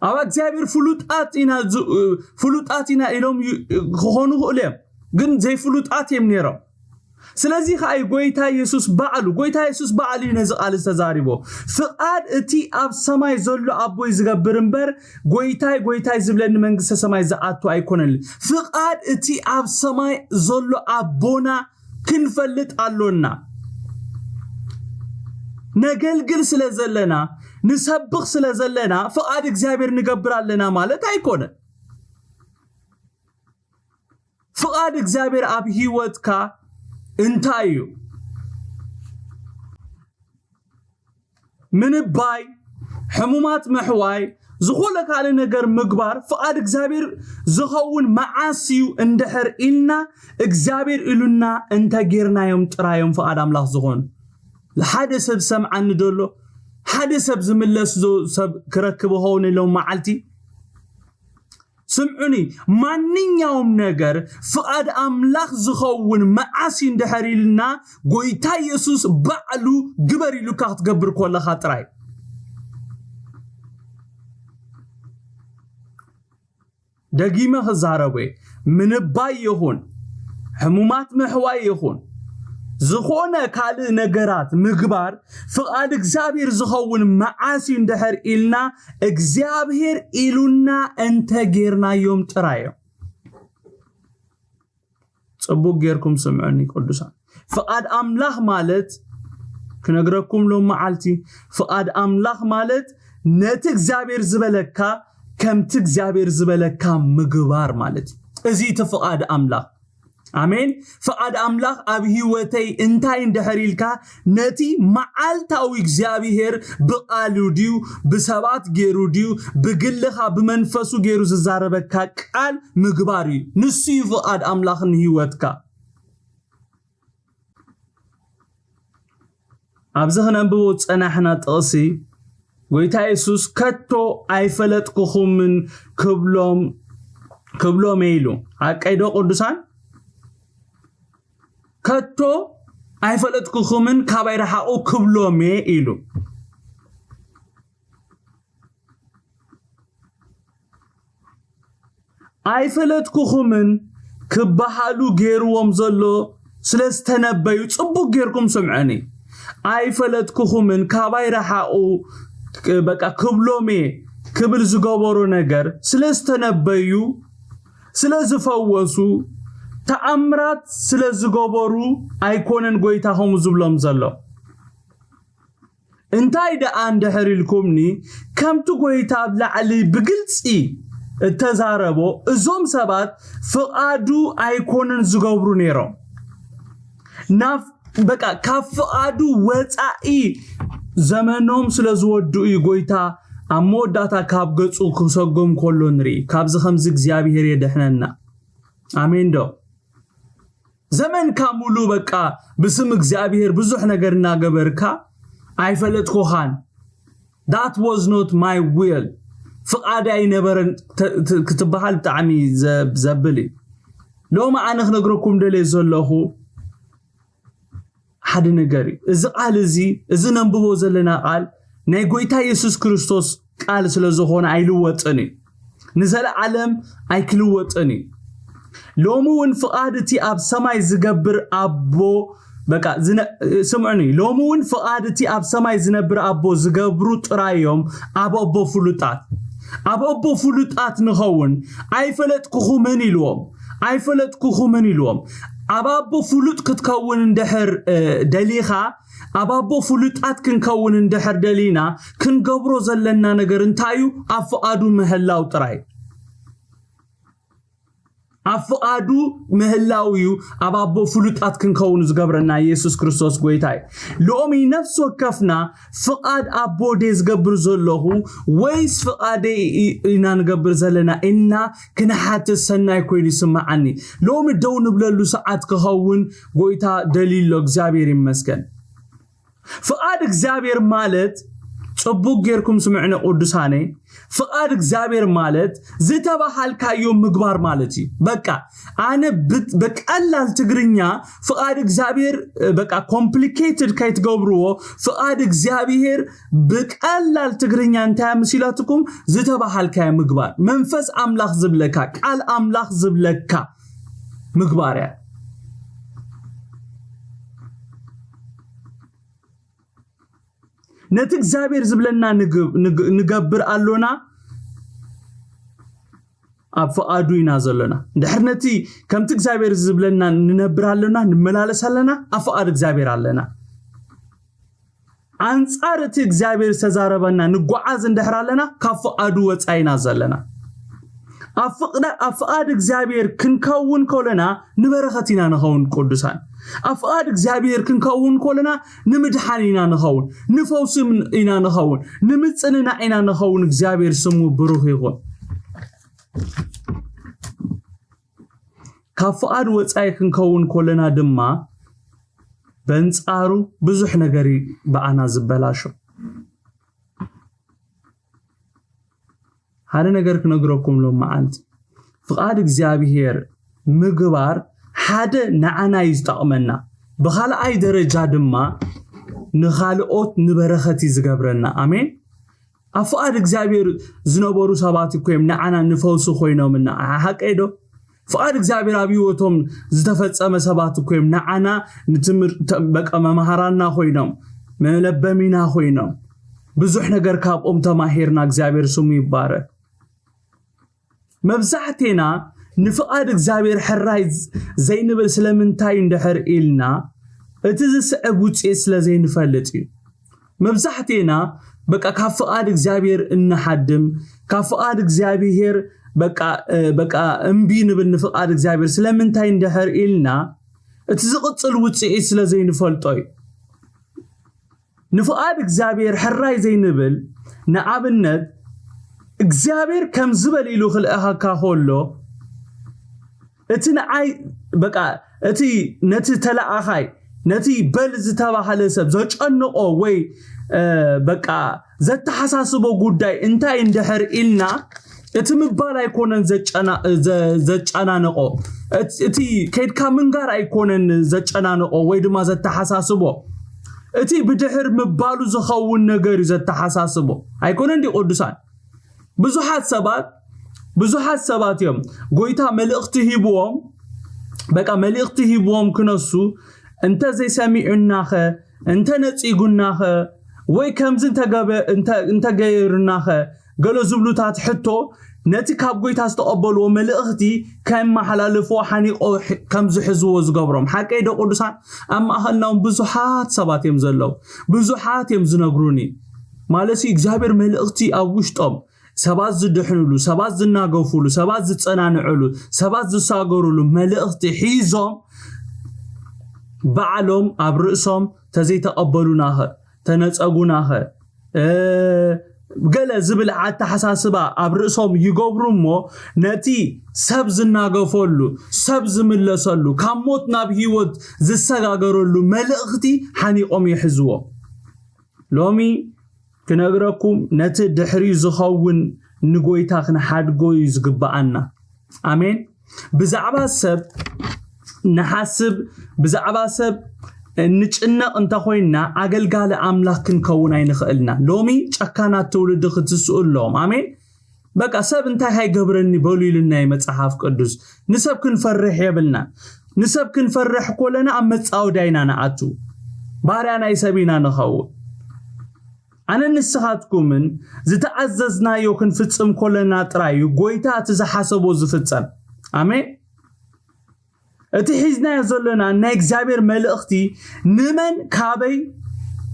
ኣብ እግዚኣብሔር ፍሉጣት ኢና ፍሉጣት ኢና ኢሎም ክኾኑ ይኽእሉ እዮም፣ ግን ዘይፍሉጣት እዮም ነይሮም። ስለዚ ከዓ እዩ ጎይታ የሱስ ባዕሉ ጎይታ የሱስ ባዕሉ እዩ ነዚ ቃል ዝተዛሪቦ። ፍቓድ እቲ ኣብ ሰማይ ዘሎ ኣቦይ ዝገብር እምበር፣ ጎይታይ ጎይታይ ዝብለኒ መንግስተ ሰማይ ዝኣቱ ኣይኮነን። ፍቓድ እቲ ኣብ ሰማይ ዘሎ ኣቦና ክንፈልጥ ኣሎና። ነገልግል ስለ ዘለና፣ ንሰብኽ ስለ ዘለና ፍቓድ እግዚኣብሔር ንገብር ኣለና ማለት ኣይኮነን። ፍቓድ እግዚኣብሔር ኣብ ህይወትካ እንታይ እዩ? ምንባይ፣ ሕሙማት ምሕዋይ፣ ዝኾነ ካልእ ነገር ምግባር ፍቓድ እግዚኣብሔር ዝኸውን መዓስ እዩ እንድሕር ኢልና፣ እግዚኣብሔር ኢሉና እንተጌርናዮም ጥራዮም ፍቓድ ኣምላኽ ዝኾኑ። ሓደ ሰብ ሰምዓኒ ደሎ ሓደ ሰብ ዝምለስ ሰብ ክረክብ ኸውን ኢሎም መዓልቲ ስምዑኒ፣ ማንኛውም ነገር ፍቓድ ኣምላኽ ዝኸውን መዓስ እዩ እንድሕር ኢልና፣ ጎይታ የሱስ ባዕሉ ግበር ኢሉካ ክትገብር ከለኻ ጥራይ። ደጊመ ክዛረቡ ምንባይ ይኹን ሕሙማት ምሕዋይ ይኹን ዝኾነ ካልእ ነገራት ምግባር ፍቓድ እግዚኣብሔር ዝኸውን መዓስ እዩ እንድሕር ኢልና እግዚኣብሔር ኢሉና እንተጌርናዮም ጥራይ እዮም። ጽቡቅ ጌርኩም ስምዑኒ ቅዱሳን። ፍቓድ ኣምላኽ ማለት ክነግረኩም ሎም መዓልቲ ፍቓድ ኣምላኽ ማለት ነቲ እግዚኣብሔር ዝበለካ ከምቲ እግዚኣብሔር ዝበለካ ምግባር ማለት እዩ። እዚ እቲ ፍቓድ ኣምላኽ ኣሜን። ፍቓድ ኣምላኽ ኣብ ህይወተይ እንታይ እንድሕር ኢልካ፣ ነቲ መዓልታዊ እግዚኣብሔር ብቓሉ ድዩ፣ ብሰባት ገይሩ ድዩ፣ ብግልኻ ብመንፈሱ ገይሩ ዝዛረበካ ቃል ምግባር እዩ። ንሱ እዩ ፍቓድ ኣምላኽ ንህይወትካ። ኣብዚ ክነንብቦ ዝጸናሕና ጥቕሲ፣ ጎይታ የሱስ፣ "ከቶ ኣይፈለጥኩኹምን ክብሎም፣ ክብሎም እየ" ኢሉ። ሓቀይ ዶ ቅዱሳን? "ከቶ ኣይፈለጥኩኹምን፣ ካባይ ረሓቑ" ክብሎም እየ ኢሉ። "ኣይፈለጥኩኹምን" ክበሃሉ ገይርዎም ዘሎ ስለ ዝተነበዩ፣ ጽቡቕ ጌርኩም ስምዑኒ። "ኣይፈለጥኩኹምን፣ ካባይ ረሓቑ" በቃ ክብሎም እየ ክብል ዝገበሮ ነገር ስለ ዝተነበዩ፣ ስለ ዝፈወሱ፣ ተኣምራት ስለ ዝገበሩ ኣይኮነን ጎይታ ከምኡ ዝብሎም ዘሎ። እንታይ ደኣ እንድሕር ኢልኩምኒ፣ ከምቲ ጎይታ ኣብ ላዕሊ ብግልጺ እተዛረቦ፣ እዞም ሰባት ፍቓዱ ኣይኮነን ዝገብሩ ነይሮም። ናብ፣ በቃ፣ ካብ ፍቓዱ ወጻኢ ዘመኖም ስለ ዝወድኡ እዩ ጎይታ ኣብ መወዳእታ ካብ ገጹ ክሰጎም ከሎ ንርኢ። ካብዚ ከምዚ እግዚኣብሔር የድሕነና። ኣሜን ዶ? ዘመንካ ሙሉ በቃ ብስም እግዚኣብሔር ብዙሕ ነገር እናገበርካ ኣይፈለጥኩኻን። That was not my will፣ ፍቓድ ኣይነበረን ተ-፣ ት-፣ ክትበሃል ብጣዕሚ ዘ-፣ ዘብል እዩ። ሎሚ ኣነ ክነግረኩም ደልየ ዘለኹ ሓደ ነገር እዩ። እዚ ቃል እዚ፣ እዚ ነንብቦ ዘለና ቃል ናይ ጎይታ የሱስ ክርስቶስ ቃል ስለ ዝኾነ ኣይልወጥን እዩ። ንዘለዓለም ኣይክልወጥን እዩ። ሎሚ እውን ፍቓድ እቲ ኣብ ሰማይ ዝገብር ኣቦ፣ በቃ፣ ዝነ-፣ ስምዑኒ፣ ሎሚ እውን ፍቓድ እቲ ኣብ ሰማይ ዝነብር ኣቦ ዝገብሩ ጥራይ እዮም ኣብ ኣቦ ፍሉጣት። ኣብ ኣቦ ፍሉጣት ንኸውን ኣይፈለጥኩኹምን ኢልዎም፣ ኣይፈለጥኩኹምን ኢልዎም። ኣብ ኣቦ ፍሉጥ ክትከውን እንድሕር፣ እ፣ ደሊኻ፣ ኣብ ኣቦ ፍሉጣት ክንከውን እንድሕር ደሊና፣ ክንገብሮ ዘለና ነገር እንታይ እዩ? ኣብ ፍቓዱ ምህላው ጥራይ። ኣብ ፍቓዱ ምህላው እዩ ኣብ ኣቦ ፍሉጣት ክንከውን ዝገብረና። የሱስ ክርስቶስ ጎይታ እዩ። ሎሚ ነፍሲ ወከፍና ፍቓድ ኣቦ ድየ ዝገብር ዘለኹ ወይስ ፍቓደይ ኢ-፣ ኢና ንገብር ዘለና ኢልና ክንሓትት ሰናይ ኮይኑ ይስምዓኒ። ሎሚ ደው ንብለሉ ሰዓት ክኸውን ጎይታ ደልዩ ኣሎ። እግዚኣብሔር ይመስገን። ፍቓድ እግዚኣብሔር ማለት፣ ጽቡቕ ጌርኩም ስምዕኒ ቅዱሳነይ፣ ፍቓድ እግዚኣብሔር ማለት ዝተባሃልካዮ ምግባር ማለት እዩ። በቃ፣ ኣነ ብት-፣ ብቀላል ትግርኛ ፍቓድ እግዚኣብሔር፣ በቃ፣ ኮምፕሊኬትድ ከይትገብርዎ፣ ፍቓድ እግዚኣብሔር ብቀላል ትግርኛ እንታይ መሲላትኩም? ዝተባሃልካዮ ምግባር። መንፈስ ኣምላኽ ዝብለካ፣ ቃል ኣምላኽ ዝብለካ ምግባር እያ። ነቲ እግዚኣብሔር ዝብለና ንግ-፣ ንግ-፣ ንገብር ኣሎና፣ ኣብ ፍቓዱ ኢና ዘሎና። ድሕር ነቲ ከምቲ እግዚኣብሔር ዝብለና ንነብር ኣሎና፣ ንመላለስ ኣለና፣ ኣብ ፍቓድ እግዚኣብሔር ኣለና። ኣንጻር እቲ እግዚኣብሔር ዝተዛረበና ንጓዓዝ እንድሕር ኣለና፣ ካብ ፍቓዱ ወጻኢ ኢና ዘለና። ኣብ ፍቕዳ-፣ ኣብ ፍቓድ እግዚኣብሔር ክንከውን ከለና ንበረኸት ኢና ንኸውን ቅዱሳን። ኣብ ፍቓድ እግዚኣብሔር ክንከውን ከለና ንምድሓን ኢና ንኸውን፣ ንፈውሲ ም-፣ ኢና ንኸውን፣ ንምጽንናዕ ኢና ንኸውን። እግዚኣብሔር ስሙ ብሩኽ ይኹን። ካብ ፍቓድ ወጻኢ ክንከውን ከለና ድማ በንጻሩ ብዙሕ ነገር እዩ ብኣና ዝበላሾ። ሓደ ነገር ክነግረኩም ሎም መዓልቲ፣ ፍቓድ እግዚኣብሔር ምግባር ሓደ ንዓና እዩ ዝጠቕመና፣ ብኻልኣይ ደረጃ ድማ ንኻልኦት ንበረኸት እዩ ዝገብረና። ኣሜን። ኣብ ፍቓድ እግዚኣብሔር ዝነበሩ ሰባት እኮ እዮም ንዓና ንፈውሲ ኮይኖምና። ሓቀይ ዶ? ፍቓድ እግዚኣብሔር ኣብ ህይወቶም ዝተፈጸመ ሰባት እኮ እዮም ንዓና ንትምህር-፣ ተ-፣ በቃ መምሃራና ኮይኖም፣ መለበሚና ኮይኖም፣ ብዙሕ ነገር ካብኦም ተማሂርና። እግዚኣብሔር ስሙ ይባረክ። መብዛሕቴና ንፍቓድ እግዚኣብሔር ሕራይ ዝ-፣ ዘይንብል ስለምንታይ እንድሕር ኢልና፣ እቲ ዝስዕብ ውጽኢት ስለ ዘይንፈልጥ እዩ። መብዛሕቴና በቃ ካብ ፍቓድ እግዚኣብሔር እንሓድም፣ ካብ ፍቓድ እግዚኣብሔር በቃ በቃ እምቢ ንብል ንፍቓድ እግዚኣብሔር። ስለምንታይ እንድሕር ኢልና፣ እቲ ዝቕጽል ውጽኢት ስለ ዘይንፈልጦ እዩ። ንፍቓድ እግዚኣብሔር ሕራይ ዘይንብል፣ ንኣብነት እግዚኣብሔር ከም ዝበል ኢሉ ክልእኸካ ከሎ፣ እቲ ንዓይ በቃ እቲ ነቲ ተለኣኻይ፣ ነቲ በል ዝተባህለ ሰብ ዘጨንቆ ወይ በቃ ዘተሓሳስቦ ጉዳይ እንታይ እንድሕር ኢልና፣ እቲ ምባል ኣይኮነን ዘጨናንቆ። እቲ ከይድካ ምንጋር ኣይኮነን ዘጨናንቆ ወይ ድማ ዘተሓሳስቦ። እቲ ብድሕር ምባሉ ዝኸውን ነገር እዩ ዘተሓሳስቦ። ኣይኮነን ድዩ ቅዱሳን? ብዙሓት ሰባት ብዙሓት ሰባት እዮም ጎይታ መልእኽቲ ሂብዎም፣ በቃ መልእኽቲ ሂብዎም ክነሱ፣ እንተ ዘይሰሚዑናኸ፣ እንተ ነጺጉናኸ፣ ወይ ከምዚ እንተገበ እንተ እንተገይሩናኸ፣ ገለ ዝብሉታት ሕቶ፣ ነቲ ካብ ጎይታ ዝተቐበልዎ መልእኽቲ ከመሓላልፍዎ ሓኒቆ ከም ዝሕዝዎ ዝገብሮም። ሓቀይ ዶ ቅዱሳን? ኣብ ማእኸልና እውን ብዙሓት ሰባት እዮም ዘለዉ። ብዙሓት እዮም ዝነግሩኒ። ማለት እግዚኣብሔር መልእኽቲ ኣብ ውሽጦም ሰባት ዝድሕንሉ፣ ሰባት ዝናገፉሉ፣ ሰባት ዝጸናንዕሉ፣ ሰባት ዝሳገሩሉ መልእኽቲ ሒዞም ባዕሎም ኣብ ርእሶም ተዘይተቐበሉናኸ፣ ተነጸጉናኸ፣ ገለ ዝብል ኣተሓሳስባ ኣብ ርእሶም ይገብሩ እሞ፣ ነቲ ሰብ ዝናገፈሉ፣ ሰብ ዝምለሰሉ፣ ካብ ሞት ናብ ህይወት ዝሰጋገረሉ መልእኽቲ ሓኒቖም ይሕዝዎ። ሎሚ ክነግረኩም፣ ነቲ ድሕሪኡ ዝኸውን ንጎይታ ክንሓድጎ እዩ ዝግብኣና። ኣሜን። ብዛዕባ ሰብ ንሓስብ፣ ብዛዕባ ሰብ ንጭነቕ እንተኾይንና፣ ኣገልጋሊ ኣምላኽ ክንከውን ኣይንኽእልና። ሎሚ ጨካናት ትውልዲ ክትስኡ ኣለዎም። ኣሜን። በቃ ሰብ እንታይ ሃይገብረኒ በሉ ኢሉና እዩ መጽሓፍ ቅዱስ። ንሰብ ክንፈርሕ የብልና። ንሰብ ክንፈርሕ ኮለና ኣብ መጻወድያ ኢና ንኣቱ። ባርያ ናይ ሰብ ኢና ንኸውን። ኣነ ንስኻትኩምን ዝተኣዘዝናዮ ክንፍጽም ኮለና ጥራይ እዩ ጎይታ እቲ ዝሓሰቦ ዝፍጸም። ኣሜን። እቲ ሒዝናዮ ዘለና ናይ እግዚኣብሔር መልእኽቲ ንመን ካበይ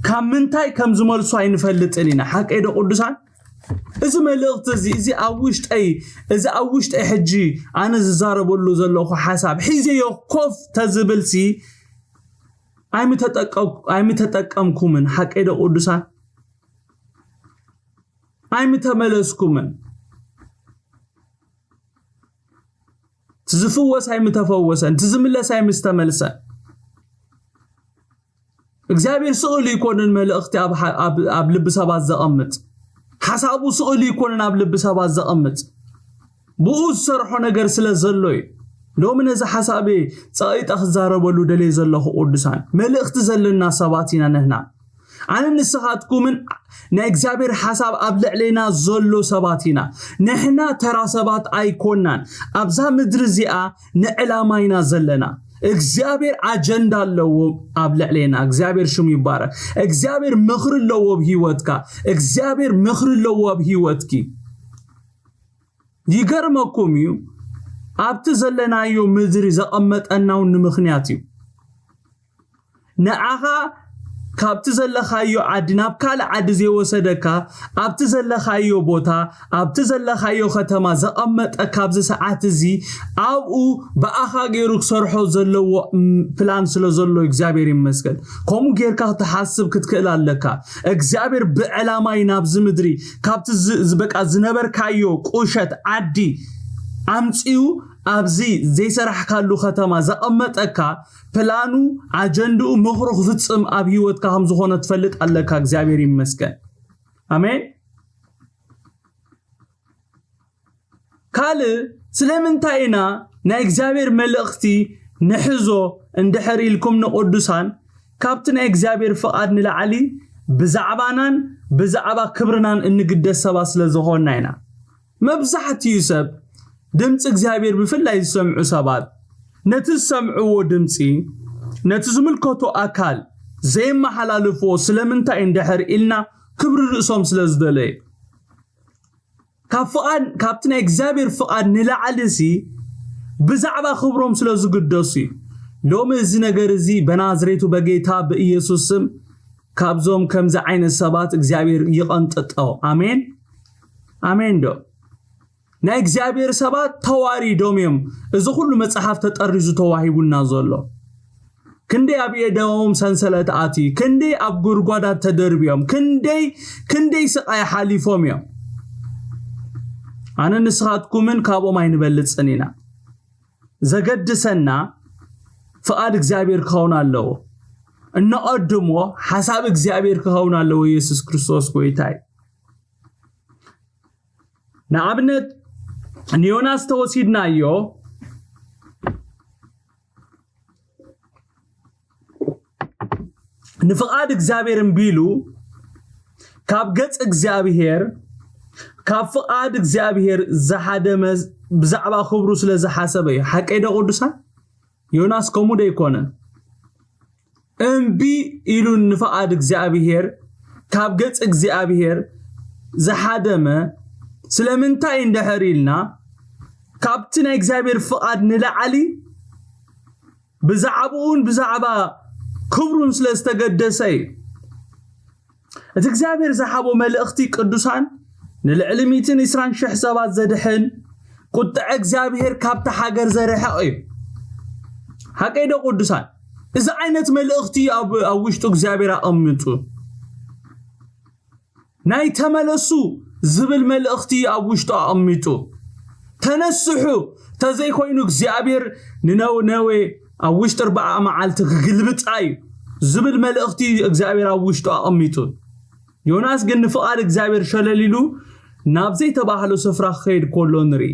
ካብ ምንታይ ከም ዝመልሶ ኣይንፈልጥን ኢና። ሓቀይ ዶ ቅዱሳን? እዚ መልእኽቲ እዚ፣ እዚ ኣብ ውሽጠይ፣ እዚ ኣብ ውሽጠይ ሕጂ ኣነ ዝዛረበሉ ዘለኹ ሓሳብ ሒዘዮ ኮፍ ተዝብልሲ ኣይምተጠቀ-፣ ኣይምተጠቀምኩምን። ሓቀይ ዶ ቅዱሳን? ኣይምተመለስኩምን። እቲ ዝፍወስ ኣይምተፈወሰን፣ እቲ ዝምለስ ኣይምስተመልሰን። እግዚኣብሔር ስእሉ ይኮንን መልእኽቲ ኣብ ሓ-፣ ኣብ፣ ኣብ ልቢ ሰባት ዘቐምጥ። ሓሳቡ ስእሉ ይኮንን ኣብ ልቢ ሰባት ዘቐምጥ። ብኡ ዝሰርሖ ነገር ስለ ዘሎ እዩ። ሎሚ ነዚ ሓሳበይ ጸቒጠ ክዛረበሉ ደልየ ዘለኹ ቅዱሳን፣ መልእኽቲ ዘለና ሰባት ኢና ንሕና። ኣነ ንስኻትኩምን ናይ እግዚኣብሔር ሓሳብ ኣብ ልዕሌና ዘሎ ሰባት ኢና። ንሕና ተራ ሰባት ኣይኮናን። ኣብዛ ምድሪ እዚኣ ንዕላማ ኢና ዘለና። እግዚኣብሔር ኣጀንዳ ኣለዎ ኣብ ልዕሌና። እግዚኣብሔር ሽሙ ይባረክ። እግዚኣብሔር ምኽሪ ኣለዎ ኣብ ህይወትካ። እግዚኣብሔር ምኽሪ ኣለዎ ኣብ ህይወትኪ። ይገርመኩም እዩ፣ ኣብቲ ዘለናዮ ምድሪ ዘቐመጠና እውን ንምኽንያት እዩ። ንዓኻ ካብቲ ዘለኻዮ ዓዲ ናብ ካልእ ዓዲ ዘይወሰደካ፣ ኣብቲ ዘለኻዮ ቦታ፣ ኣብቲ ዘለኻዮ ከተማ ዘቐመጠካ ኣብዚ ሰዓት እዚ፣ ኣብኡ ብኣኻ ገይሩ ክሰርሖ ዘለዎ፣ ም፣ ፕላን ስለ ዘሎ እግዚኣብሔር ይመስገን። ከምኡ ጌርካ ክትሓስብ ክትክእል ኣለካ። እግዚኣብሔር ብዕላማ እዩ ናብዚ ምድሪ፣ ካብቲ ዝ-፣ ዝ-፣ በቃ ዝነበርካዮ ቁሸት ዓዲ ኣምጺኡ ኣብዚ ዘይሰራሕካሉ ከተማ ዘቐመጠካ፣ ፕላኑ፣ ኣጀንድኡ፣ ምኽሩ ክፍጽም ኣብ ህይወትካ ከም ዝኾነ ትፈልጥ ኣለካ። እግዚኣብሔር ይመስገን። ኣሜን። ካልእ፣ ስለምንታይ ኢና ናይ እግዚኣብሔር መልእኽቲ ንሕዞ እንድሕር ኢልኩም ንቅዱሳን፣ ካብቲ ናይ እግዚኣብሔር ፍቓድ ንላዕሊ ብዛዕባናን ብዛዕባ ክብርናን እንግደስ ሰባት ስለ ዝኾንና ኢና። መብዛሕትኡ ሰብ ድምፂ እግዚኣብሔር ብፍላይ ዝሰምዑ ሰባት ነቲ ዝሰምዕዎ ድምፂ ነቲ ዝምልከቶ ኣካል ዘየመሓላልፍዎ ስለምንታይ እንድሕር ኢልና ክብሪ ርእሶም ስለ ዝደለዩ። ካብ ፍቓድ፣ ካብቲ ናይ እግዚኣብሔር ፍቓድ ንላዕሊ ሲ ብዛዕባ ክብሮም ስለ ዝግደሱ እዩ። ሎሚ እዚ ነገር እዚ በናዝሬቱ በጌታ ብኢየሱስ ስም ካብዞም ከምዚ ዓይነት ሰባት እግዚኣብሔር ይቐንጥጦ። ኣሜን። ኣሜን ዶ? ናይ እግዚኣብሔር ሰባት ተዋሪዶም እዮም። እዚ ኩሉ መጽሓፍ ተጠሪዙ ተዋሂቡና ዘሎ። ክንደይ ኣብ የደዎም ሰንሰለት ኣትዩ፣ ክንደይ ኣብ ጉድጓዳት ተደርብዮም፣ ክንደይ ክንደይ ስቓይ ሓሊፎም እዮም። ኣነ ንስኻትኩምን ካብኦም ኣይንበልጽን ኢና። ዘገድሰና ፍቓድ እግዚኣብሔር ክኸውን ኣለዎ። እነቐድሞ ሓሳብ እግዚኣብሔር ክኸውን ኣለዎ። ኢየሱስ ክርስቶስ ጎይታ እዩ። ንኣብነት ንዮናስ ተወሲድናዮ፣ ንፍቓድ እግዚኣብሔር እምቢ ኢሉ ካብ ገጽ እግዚኣብሔር፣ ካብ ፍቓድ እግዚኣብሔር ዝሓደመ ብዛዕባ ክብሩ ስለ ዝሓሰበ እዩ። ሓቀይ ዶ ቅዱሳን? ዮናስ ከምኡ ዶ ኣይኮነን? እምቢ ኢሉ ንፍቓድ እግዚኣብሔር ካብ ገጽ እግዚኣብሔር ዝሓደመ ስለምንታይ እንድሕር ኢልና፣ ካብቲ ናይ እግዚኣብሔር ፍቓድ ንላዕሊ ብዛዕባኡን ብዛዕባ ክብሩን ስለ ዝተገደሰ እዩ። እቲ እግዚኣብሔር ዝሃቦ መልእኽቲ ቅዱሳን ንልዕሊ ሚእትን ዕስራን ሽሕ ሰባት ዘድሕን፣ ቁጥዐ እግዚኣብሔር ካብታ ሃገር ዘርሕቕ እዩ። ሓቀይ ዶ ቅዱሳን? እዚ ዓይነት መልእኽቲ ኣብ ኣብ ውሽጡ እግዚኣብሔር ኣቐሚጡ፣ ናይ ተመለሱ ዝብል መልእኽቲ ኣብ ውሽጡ ኣቐሚጡ፣ ተነስሑ፣ ተዘይኮይኑ እግዚኣብሔር ንነነዌ ኣብ ውሽጢ ኣርባዓ መዓልቲ ክግልብጣ እዩ ዝብል መልእኽቲ እግዚኣብሔር ኣብ ውሽጡ ኣቐሚጡ። ዮናስ ግን ንፍቓድ እግዚኣብሔር ሸለል ኢሉ ናብ ዘይተባህሎ ስፍራ ክኸይድ ከሎ ንርኢ።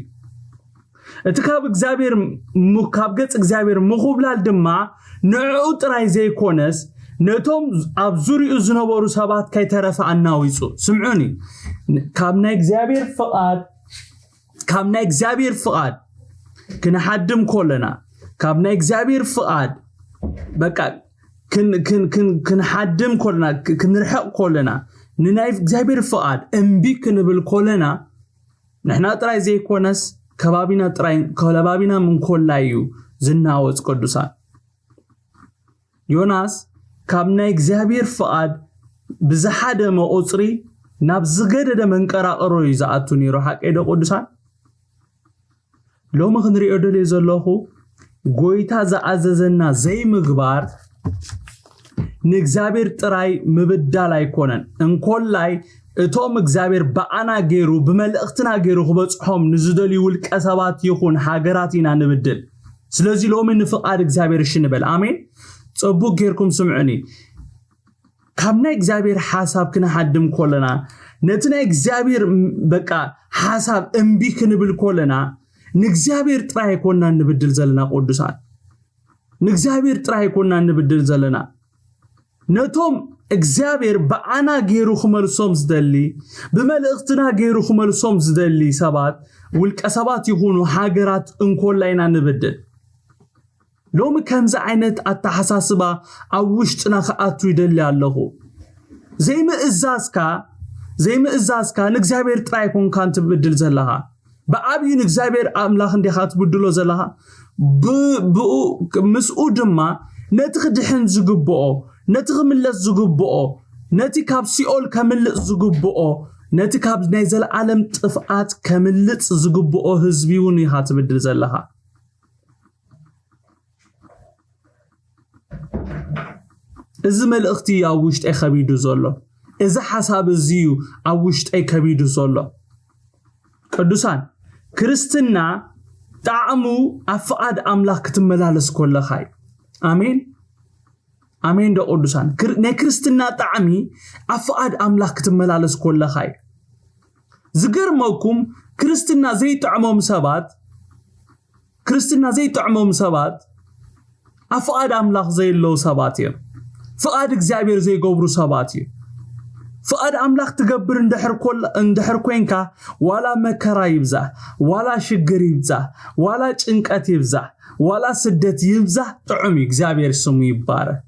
እቲ ካብ እግዚኣብሔር ም-፣ ካብ ገጽ እግዚኣብሔር ምኹብላል ድማ ንዕኡ ጥራይ ዘይኮነስ፣ ነቶም ኣብ ዙርያኡ ዝነበሩ ሰባት ከይተረፈ ኣናዊጹ። ስምዑኒ፣ ካብ ናይ እግዚኣብሔር ፍቓድ፣ ካብ ናይ እግዚኣብሔር ፍቓድ ክንሓድም ከለና፣ ካብ ናይ እግዚኣብሔር ፍቓድ፣ በቃ፣ ክን-፣ ክን-፣ ክን-፣ ክንሓድም ከለና፣ ክ-፣ ክንርሕቕ ከለና፣ ንናይ እግዚኣብሔር ፍቓድ እምቢ ክንብል ከለና፣ ንሕና ጥራይ ዘይኮነስ፣ ከባቢና ጥራይ፣ ከባቢና ምንኮላይ እዩ ዝናወጽ ቅዱሳን። ዮናስ ካብ ናይ እግዚኣብሔር ፍቓድ ብዝሓደመ ቁጽሪ ናብ ዝገደደ መንቀራቕሮ እዩ ዝኣቱ ነይሩ። ሓቀይ ዶ ቅዱሳን? ሎሚ ክንሪኦ ደልየ ዘለኹ፣ ጎይታ ዝኣዘዘና ዘይምግባር ንእግዚኣብሔር ጥራይ ምብዳል ኣይኮነን። እንኮላይ እቶም እግዚኣብሔር ብኣና ገይሩ፣ ብመልእኽትና ገይሩ ክበጽሖም ንዝደልዩ ውልቀ ሰባት ይኹን ሃገራት ኢና ንብድል። ስለዚ ሎሚ ንፍቓድ እግዚኣብሔር እሺ ንበል። ኣሜን። ጽቡቅ ጌርኩም ስምዑኒ። ካብ ናይ እግዚኣብሔር ሓሳብ ክንሃድም ከለና፣ ነቲ ናይ እግዚኣብሔር ም-፣ በቃ ሓሳብ እምቢ ክንብል ከለና፣ ንእግዚኣብሔር ጥራይ ኣይኮንና ንብድል ዘለና ቅዱሳን። ንእግዚኣብሔር ጥራይ ኣይኮንና ንብድል ዘለና። ነቶም እግዚኣብሔር ብኣና ገይሩ ክመልሶም ዝደሊ፣ ብመልእኽትና ገይሩ ክመልሶም ዝደሊ ሰባት፣ ውልቀ ሰባት ይኹኑ ሃገራት እንኮላ ኢና ንብድል። ሎሚ ከምዚ ዓይነት ኣተሓሳስባ ኣብ ውሽጥና ክኣቱ ይደሊ ኣለኹ። ዘይምእዛዝካ፣ ዘይምእዛዝካ ንእግዚኣብሔር ጥራይ ኣይኮንካን ትብድል ዘለኻ። ብዓብዩ ንእግዚኣብሔር ኣምላኽ እንዲኻ ትብድሎ ዘለኻ። ብ-፣ ብኡ፣ ምስኡ ድማ ነቲ ክድሕን ዝግብኦ፣ ነቲ ክምለስ ዝግብኦ፣ ነቲ ካብ ሲኦል ከምልጥ ዝግብኦ፣ ነቲ ካብ ናይ ዘለዓለም ጥፍኣት ከምልጥ ዝግብኦ ህዝቢ እውን ኢኻ ትብድል ዘለኻ። እዚ መልእኽቲ እዩ ኣብ ውሽጠይ ከቢዱ ዘሎ። እዚ ሓሳብ እዚ እዩ ኣብ ውሽጠይ ከቢዱ ዘሎ። ቅዱሳን፣ ክርስትና ጣዕሙ ኣብ ፍቓድ ኣምላኽ ክትመላለስ ከለኻ እዩ። ኣሜን። ኣሜን ዶ ቅዱሳን? ክር-፣ ናይ ክርስትና ጣዕሚ ኣብ ፍቓድ ኣምላኽ ክትመላለስ ከለኻ እዩ። ዝገርመኩም፣ ክርስትና ዘይጥዕሞም ሰባት፣ ክርስትና ዘይጥዕሞም ሰባት ኣብ ፍቓድ ኣምላኽ ዘየለዉ ሰባት እዮም። ፍቓድ እግዚኣብሔር ዘይገብሩ ሰባት እዮም። ፍቓድ ኣምላኽ ትገብር እንድሕር ኮል-፣ እንድሕር ኮንካ፣ ዋላ መከራ ይብዛሕ፣ ዋላ ሽግር ይብዛሕ፣ ዋላ ጭንቀት ይብዛሕ፣ ዋላ ስደት ይብዛሕ፣ ጥዑም እዩ። እግዚኣብሔር ስሙ ይባረክ።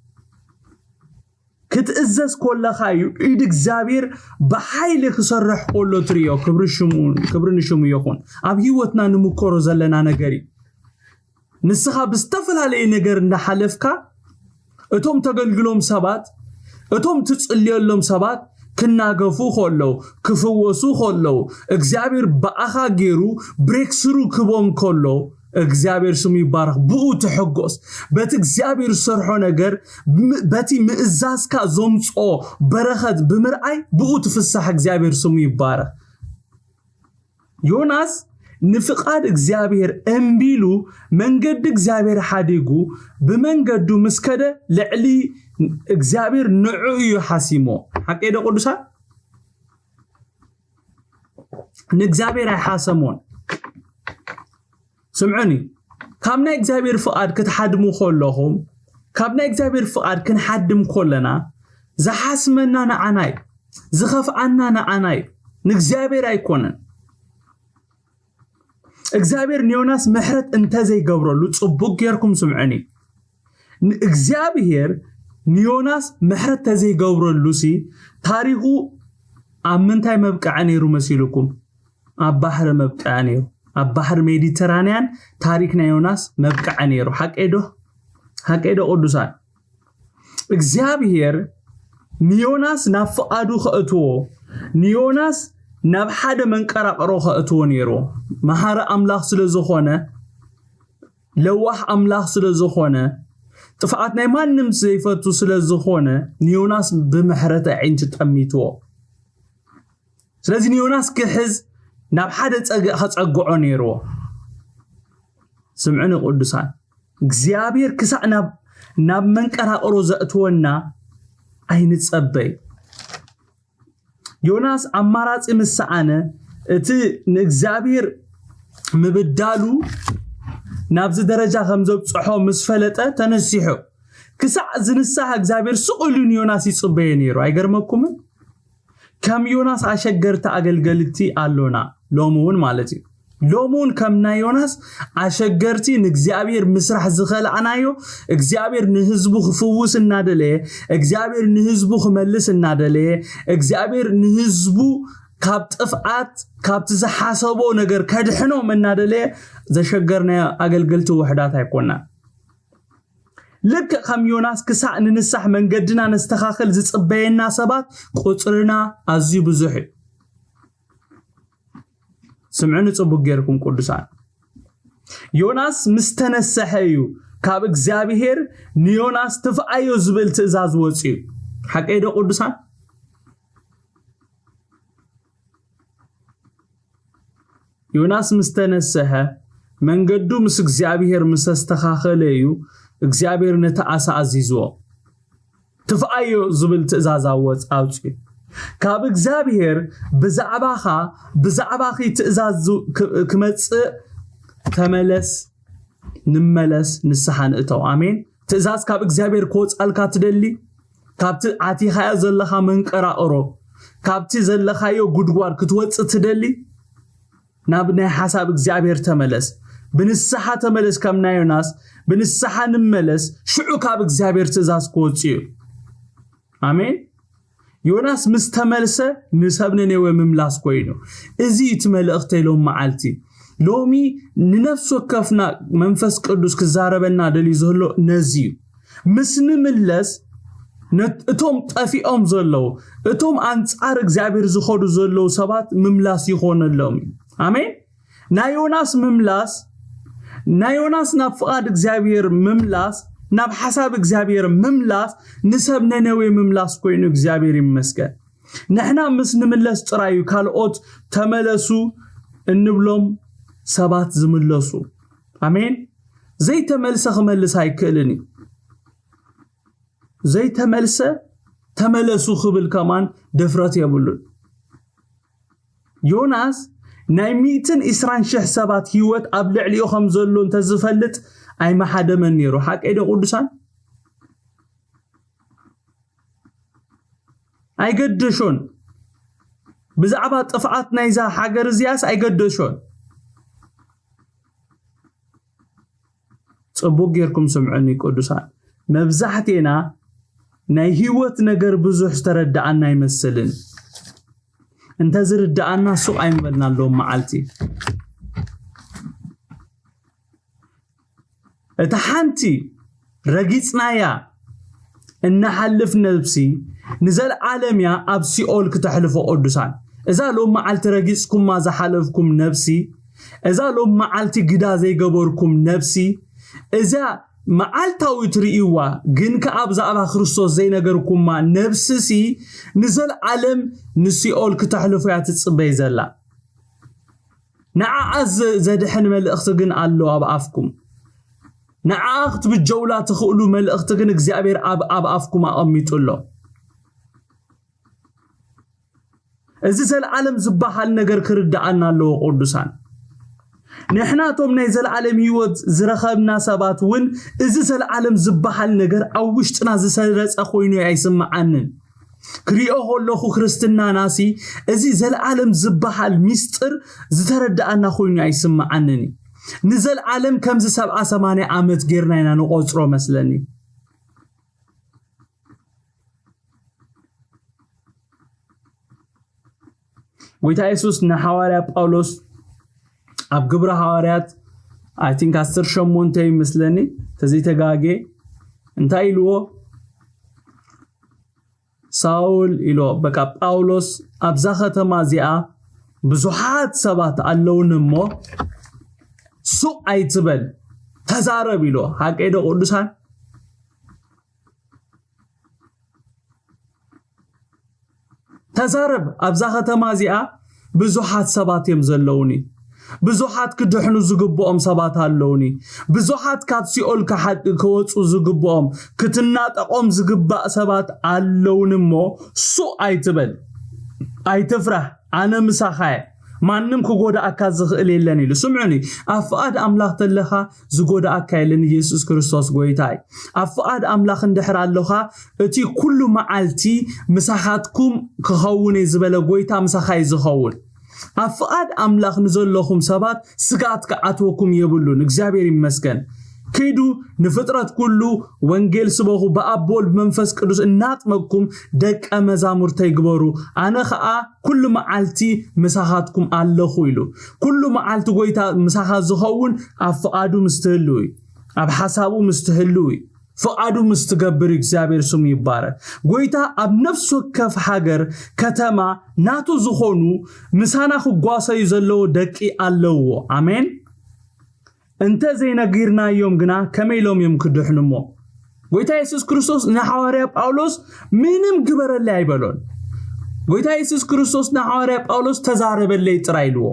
ክትእዘዝ ኮለኻ እዩ ኢድ እግዚኣብሔር ብሓይሊ ክሰርሕ ኮሎ ትርእዮ። ክብሪ ሽሙ፣ ክብሪ ንሽሙ ይኹን። ኣብ ህይወትና ንምኮሮ ዘለና ነገር እዩ። ንስኻ ብዝተፈላለየ ነገር እንዳሓለፍካ፣ እቶም ተገልግሎም ሰባት፣ እቶም ትጽልየሎም ሰባት፣ ክናገፉ ከለዉ፣ ክፍወሱ ከለዉ፣ እግዚኣብሔር ብኣኻ ገይሩ ብሬክስሩ ክቦም ከሎ፣ እግዚኣብሔር ስሙ ይባረኽ። ብኡ ትሕጎስ። በቲ እግዚኣብሔር ዝሰርሖ ነገር፣ ም- በቲ ምእዛዝካ ዘምፅኦ በረኸት ብምርኣይ ብኡ ትፍሳሕ። እግዚኣብሔር ስሙ ይባረኽ። ዮናስ ንፍቓድ እግዚኣብሔር እምቢሉ መንገዲ እግዚኣብሔር ሓዲጉ ብመንገዱ ምስ ከደ ልዕሊ እግዚኣብሔር ንዑ እዩ ሓሲሞ። ሓቀይ ዶ ቅዱሳን? ንእግዚኣብሔር ኣይሓሰሞን። ስምዑኒ፣ ካብ ናይ እግዚኣብሔር ፍቓድ ክትሓድሙ ከለኹም፣ ካብ ናይ እግዚኣብሔር ፍቓድ ክንሓድም ከለና ዝሓስመና ንዓና እዩ፣ ዝኸፍኣና ንዓና እዩ፣ ንእግዚኣብሔር ኣይኮነን። እግዚኣብሔር ንዮናስ ምሕረት እንተዘይገብረሉ፣ ጽቡቅ ጌርኩም ስምዑኒ፣ ንእግዚኣብሔር ንዮናስ ምሕረት ተዘይገብረሉ ሲ ታሪኹ ኣብ ምንታይ መብቅዐ ነይሩ መሲልኩም? ኣብ ባሕሪ መብቅዐ ነይሩ። ኣብ ባሕሪ ሜዲተራንያን ታሪክ ናይ ዮናስ መብቅዐ ነይሩ። ሓቀይ ዶ? ሓቀይ ዶ ቅዱሳን? እግዚኣብሔር ንዮናስ ናብ ፍቓዱ ከእትዎ፣ ንዮናስ ናብ ሓደ መንቀራቕሮ ከእትዎ ነይርዎ። መሓሪ ኣምላኽ ስለ ዝኾነ፣ ለዋህ ኣምላኽ ስለ ዝኾነ፣ ጥፍኣት ናይ ማንም ዘይፈቱ ስለ ዝኾነ፣ ንዮናስ ብምሕረት ኣዒንቲ ጠሚትዎ። ስለዚ ንዮናስ ክሕዝ ናብ ሓደ ጸግዕ ከጸግዖ ነይርዎ። ስምዕኒ ቅዱሳን፣ እግዚኣብሔር ክሳዕ ናብ ናብ መንቀራቕሮ ዘእትወና ኣይንጸበይ። ዮናስ ኣማራጺ ምስ ሰኣነ፣ እቲ ንእግዚኣብሔር ምብዳሉ ናብዚ ደረጃ ከም ዘብጽሖ ምስ ፈለጠ ተነሲሑ። ክሳዕ ዝንሳሕ እግዚኣብሔር ስቕ ኢሉ ንዮናስ ይጽበዮ ነይሩ። ኣይገርመኩምን? ከም ዮናስ ኣሸገርቲ ኣገልገልቲ ኣሎና፣ ሎሚ እውን ማለት እዩ። ሎሚ እውን ከም ናይ ዮናስ ኣሸገርቲ ንእግዚኣብሔር ምስራሕ ዝኸልኣናዮ፣ እግዚኣብሔር ንህዝቡ ክፍውስ እናደለየ፣ እግዚኣብሔር ንህዝቡ ክመልስ እናደለየ፣ እግዚኣብሔር ንህዝቡ ካብ ጥፍኣት፣ ካብቲ ዝሓሰቦ ነገር ከድሕኖም እናደለየ ዘሸገርናዮ ኣገልገልቲ ውሕዳት ኣይኮናን። ልክዕ ከም ዮናስ ክሳዕ ንንሳሕ መንገድና ነስተኻኽል ዝጽበየና ሰባት ቁጽርና ኣዝዩ ብዙሕ እዩ። ስምዕኒ ጽቡቅ ጌርኩም ቅዱሳን። ዮናስ ምስ ተነሰሐ እዩ ካብ እግዚኣብሔር ንዮናስ ትፍኣዮ ዝብል ትእዛዝ ወጽዩ። ሓቀይ ዶ ቅዱሳን? ዮናስ ምስ ተነሰሐ መንገዱ ምስ እግዚኣብሔር ምስ ኣስተኻኸለ እዩ እግዚኣብሔር ነቲ ኣሳ ኣዚዝዎ። ትፍኣዮ ዝብል ትእዛዝ ኣወጽ-፣ ኣውጽዩ። ካብ እግዚኣብሔር ብዛዕባኻ፣ ብዛዕባኺ ትእዛዝ ዝ-፣ ክ-፣ ክመጽእ ተመለስ፣ ንመለስ፣ ንስሓ ንእተው። ኣሜን። ትእዛዝ ካብ እግዚኣብሔር ክወጻልካ ትደሊ? ካብቲ ኣቲኻዮ ዘለኻ መንቀራቕሮ፣ ካብቲ ዘለኻዮ ጉድጓድ ክትወጽእ ትደሊ? ናብ ናይ ሓሳብ እግዚኣብሔር ተመለስ። ብንስሓ ተመለስ፣ ከም ናይ ዮናስ ብንስሓ ንመለስ። ሽዑ ካብ እግዚኣብሔር ትእዛዝ ክወጽእ እዩ። ኣሜን። ዮናስ ምስ ተመልሰ ንሰብ ነነዌ ምምላስ ኮይኑ። እዚ እዩ እቲ መልእኽተይ ሎም መዓልቲ። ሎሚ ንነፍሲ ወከፍና መንፈስ ቅዱስ ክዛረበና ደልዩ ዘሎ ነዚ እዩ። ምስ ንምለስ ነ-፣ እቶም ጠፊኦም ዘለዉ፣ እቶም ኣንጻር እግዚኣብሔር ዝኸዱ ዘለዉ ሰባት ምምላስ ይኾነሎም እዩ። ኣሜን። ናይ ዮናስ ምምላስ፣ ናይ ዮናስ ናብ ፍቓድ እግዚኣብሔር ምምላስ፣ ናብ ሓሳብ እግዚኣብሔር ምምላስ፣ ንሰብ ነነዌ ምምላስ ኮይኑ እግዚኣብሔር ይመስገን። ንሕና ምስ ንምለስ ጥራይ እዩ ካልኦት ተመለሱ እንብሎም ሰባት ዝምለሱ። ኣሜን። ዘይተመልሰ ክመልስ ኣይክእልን እዩ። ዘይተመልሰ ተመለሱ ክብል ከማን ድፍረት የብሉን። ዮናስ ናይ ሚእትን ዕስራን ሽሕ ሰባት ህይወት ኣብ ልዕሊኡ ከም ዘሎ እንተዝፈልጥ ኣይመሓደመን ነይሩ። ሓቀይ ዶ ቅዱሳን? ኣይገደሾን። ብዛዕባ ጥፍኣት ናይዛ ሃገር እዚኣስ ኣይገደሾን። ጽቡቅ ጌርኩም ስምዑኒ ቅዱሳን። መብዛሕቴና ናይ ህይወት ነገር ብዙሕ ዝተረድኣና ኣይመስልን። እንተ ዝርድኣና ሱቕ ኣይምበልና ኣለዎም መዓልቲ። እታ ሓንቲ ረጊጽናያ እንሓልፍ ነብሲ ንዘለዓለም እያ ኣብ ሲኦል ክተሕልፎ ቅዱሳን። እዛ ሎም መዓልቲ ረጊጽኩማ ዝሓለፍኩም ነፍሲ፣ እዛ ሎም መዓልቲ ግዳ ዘይገበርኩም ነፍሲ፣ እዛ መዓልታዊ ትርእይዋ ግን ከኣ ብዛዕባ ክርስቶስ ዘይነገርኩማ ነፍስሲ ንዘለዓለም ንሲኦል ክተሕልፎ እያ ትጽበይ ዘላ። ንዓኣ ዘ- ዘድሕን መልእኽቲ ግን ኣሎ ኣብ ኣፍኩም። ንዓኣ ክትብጀውላ ትኽእሉ መልእኽቲ ግን እግዚኣብሔር ኣብ ኣብ ኣፍኩም ኣቐሚጡ ኣሎ። እዚ ዘለዓለም ዝበሃል ነገር ክርድኣና ኣለዎ ቅዱሳን። ንሕናቶም ናይ ዘለዓለም ህይወት ዝረኸብና ሰባት እውን እዚ ዘለዓለም ዝበሃል ነገር ኣብ ውሽጥና ዝሰረጸ ኮይኑ ኣይስምዓንን። ክሪኦ ከለኹ ክርስትናናሲ እዚ ዘለዓለም ዝበሃል ሚስጥር ዝተረዳኣና ኮይኑ ኣይስምዓንን እዩ። ንዘለዓለም ከምዚ ሰብዓ ሰማንያ ዓመት ጌርና ኢና ንቆጽሮ መስለኒ። ጎይታ የሱስ ንሓዋርያ ጳውሎስ ኣብ ግብረ ሃዋርያት I think ዓሰርተ ሸሞንተ ይመስለኒ ተዘይተጋጌ እንታይ ኢልዎ? ሳውል ኢልዎ። በቃ ጳውሎስ ኣብዛ ከተማ እዚኣ ብዙሓት ሰባት ኣለውኒ እሞ ሱቕ ኣይትበል፣ ተዛረብ ኢልዎ። ሓቀይ ዶ ቅዱሳን? ተዛረብ። ኣብዛ ከተማ እዚኣ ብዙሓት ሰባት እዮም ዘለውኒ። ብዙሓት ክድሕኑ ዝግብኦም ሰባት ኣለውኒ። ብዙሓት ካብ ሲኦል ክሓ- ክወፁ ዝግብኦም ክትናጠቆም ዝግባእ ሰባት ኣለውኒ እሞ ሱቕ ኣይትበል፣ ኣይትፍራህ። ኣነ ምሳኻ እየ። ማንም ክጎዳእካ ዝኽእል የለን ኢሉ። ስምዑኒ፣ ኣብ ፍቓድ ኣምላኽ ተለኻ ዝጎዳእካ የለን። ኢየሱስ ክርስቶስ ጎይታ እዩ። ኣብ ፍቓድ ኣምላኽ እንድሕር ኣለኻ እቲ ኩሉ መዓልቲ ምሳኻትኩም ክኸውን እየ ዝበለ ጎይታ ምሳኻ እዩ ዝኸውን። ኣብ ፍቓድ ኣምላኽ ንዘለኹም ሰባት ስግኣት ክኣትወኩም የብሉን። እግዚኣብሔር ይመስገን። ኪዱ ንፍጥረት ኩሉ ወንጌል ስበኹ፣ ብኣብ ብወልድ ብመንፈስ ቅዱስ እናጥመቅኩም ደቀ መዛሙርተይ ግበሩ፣ ኣነ ኸኣ ኩሉ መዓልቲ ምሳኻትኩም ኣለኹ ኢሉ። ኩሉ መዓልቲ ጎይታ ምሳኻ ዝኸውን ኣብ ፍቓዱ ምስ ትህልው እዩ፣ ኣብ ሓሳቡ ምስ ትህልው እዩ፣ ፍቓዱ ምስ ትገብር እዩ። እግዚኣብሔር ስሙ ይባረክ። ጎይታ ኣብ ነፍሲ ወከፍ ሃገር፣ ከተማ ናቱ ዝኾኑ ምሳና ክጓሰዩ ዘለዎ ደቂ ኣለውዎ። ኣሜን። እንተ ዘይነጊርናዮም ግና ከመይ ኢሎም እዮም ክድሕኑ እሞ? ጎይታ የሱስ ክርስቶስ ንሓዋርያ ጳውሎስ ምንም ግበረለይ ኣይበሎን። ጎይታ የሱስ ክርስቶስ ንሓዋርያ ጳውሎስ ተዛረበለይ ጥራይ ኢልዎ፣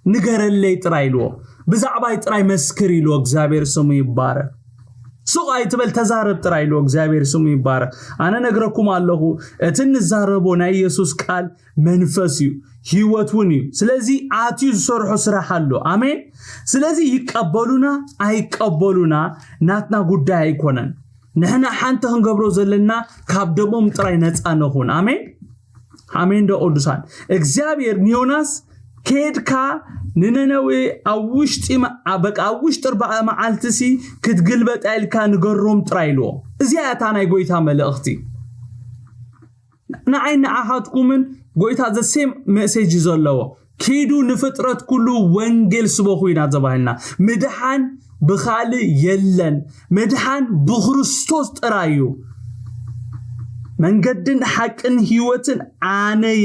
ንገረለይ ጥራይ ኢልዎ፣ ብዛዕባይ ጥራይ መስክር ኢልዎ። እግዚኣብሔር ስሙ ይባረክ። ሱቕ ኣይትበል፣ ተዛረብ ጥራይ ኢልዎ። እግዚኣብሔር ስሙ ይባረክ። ኣነ ነግረኩም ኣለኹ፣ እቲ እንዛረቦ ናይ የሱስ ቃል መንፈስ እዩ፣ ህይወት እውን እዩ። ስለዚ ኣትዩ ዝሰርሖ ስራሕ ኣሎ። ኣሜን። ስለዚ ይቀበሉና ኣይቀበሉና ናትና ጉዳይ ኣይኮነን። ንሕና ሓንቲ ክንገብሮ ዘለና ካብ ደሞም ጥራይ ነፃ ነኹን። ኣሜን። ኣሜን ዶ ቅዱሳን? እግዚኣብሔር ንዮናስ ከድካ ንነነዌ ኣብ ውሽጢ መ- ኣ- በቃ ኣብ ውሽጢ ኣርባዓ መዓልቲ ሲ ክትግልበጣ ኢልካ ንገሮም ጥራይ ኢልዎ። እዚኣ እታ ናይ ጎይታ መልእኽቲ። ንዓይ ንዓኻትኩምን ጎይታ the same message እዩ ዘለዎ። ኪዱ ንፍጥረት ኩሉ ወንጌል ስበኹ ኢና ተባሂልና። ምድሓን ብኻልእ የለን። ምድሓን ብክርስቶስ ጥራይ እዩ። መንገድን ሓቅን ህይወትን ኣነየ፣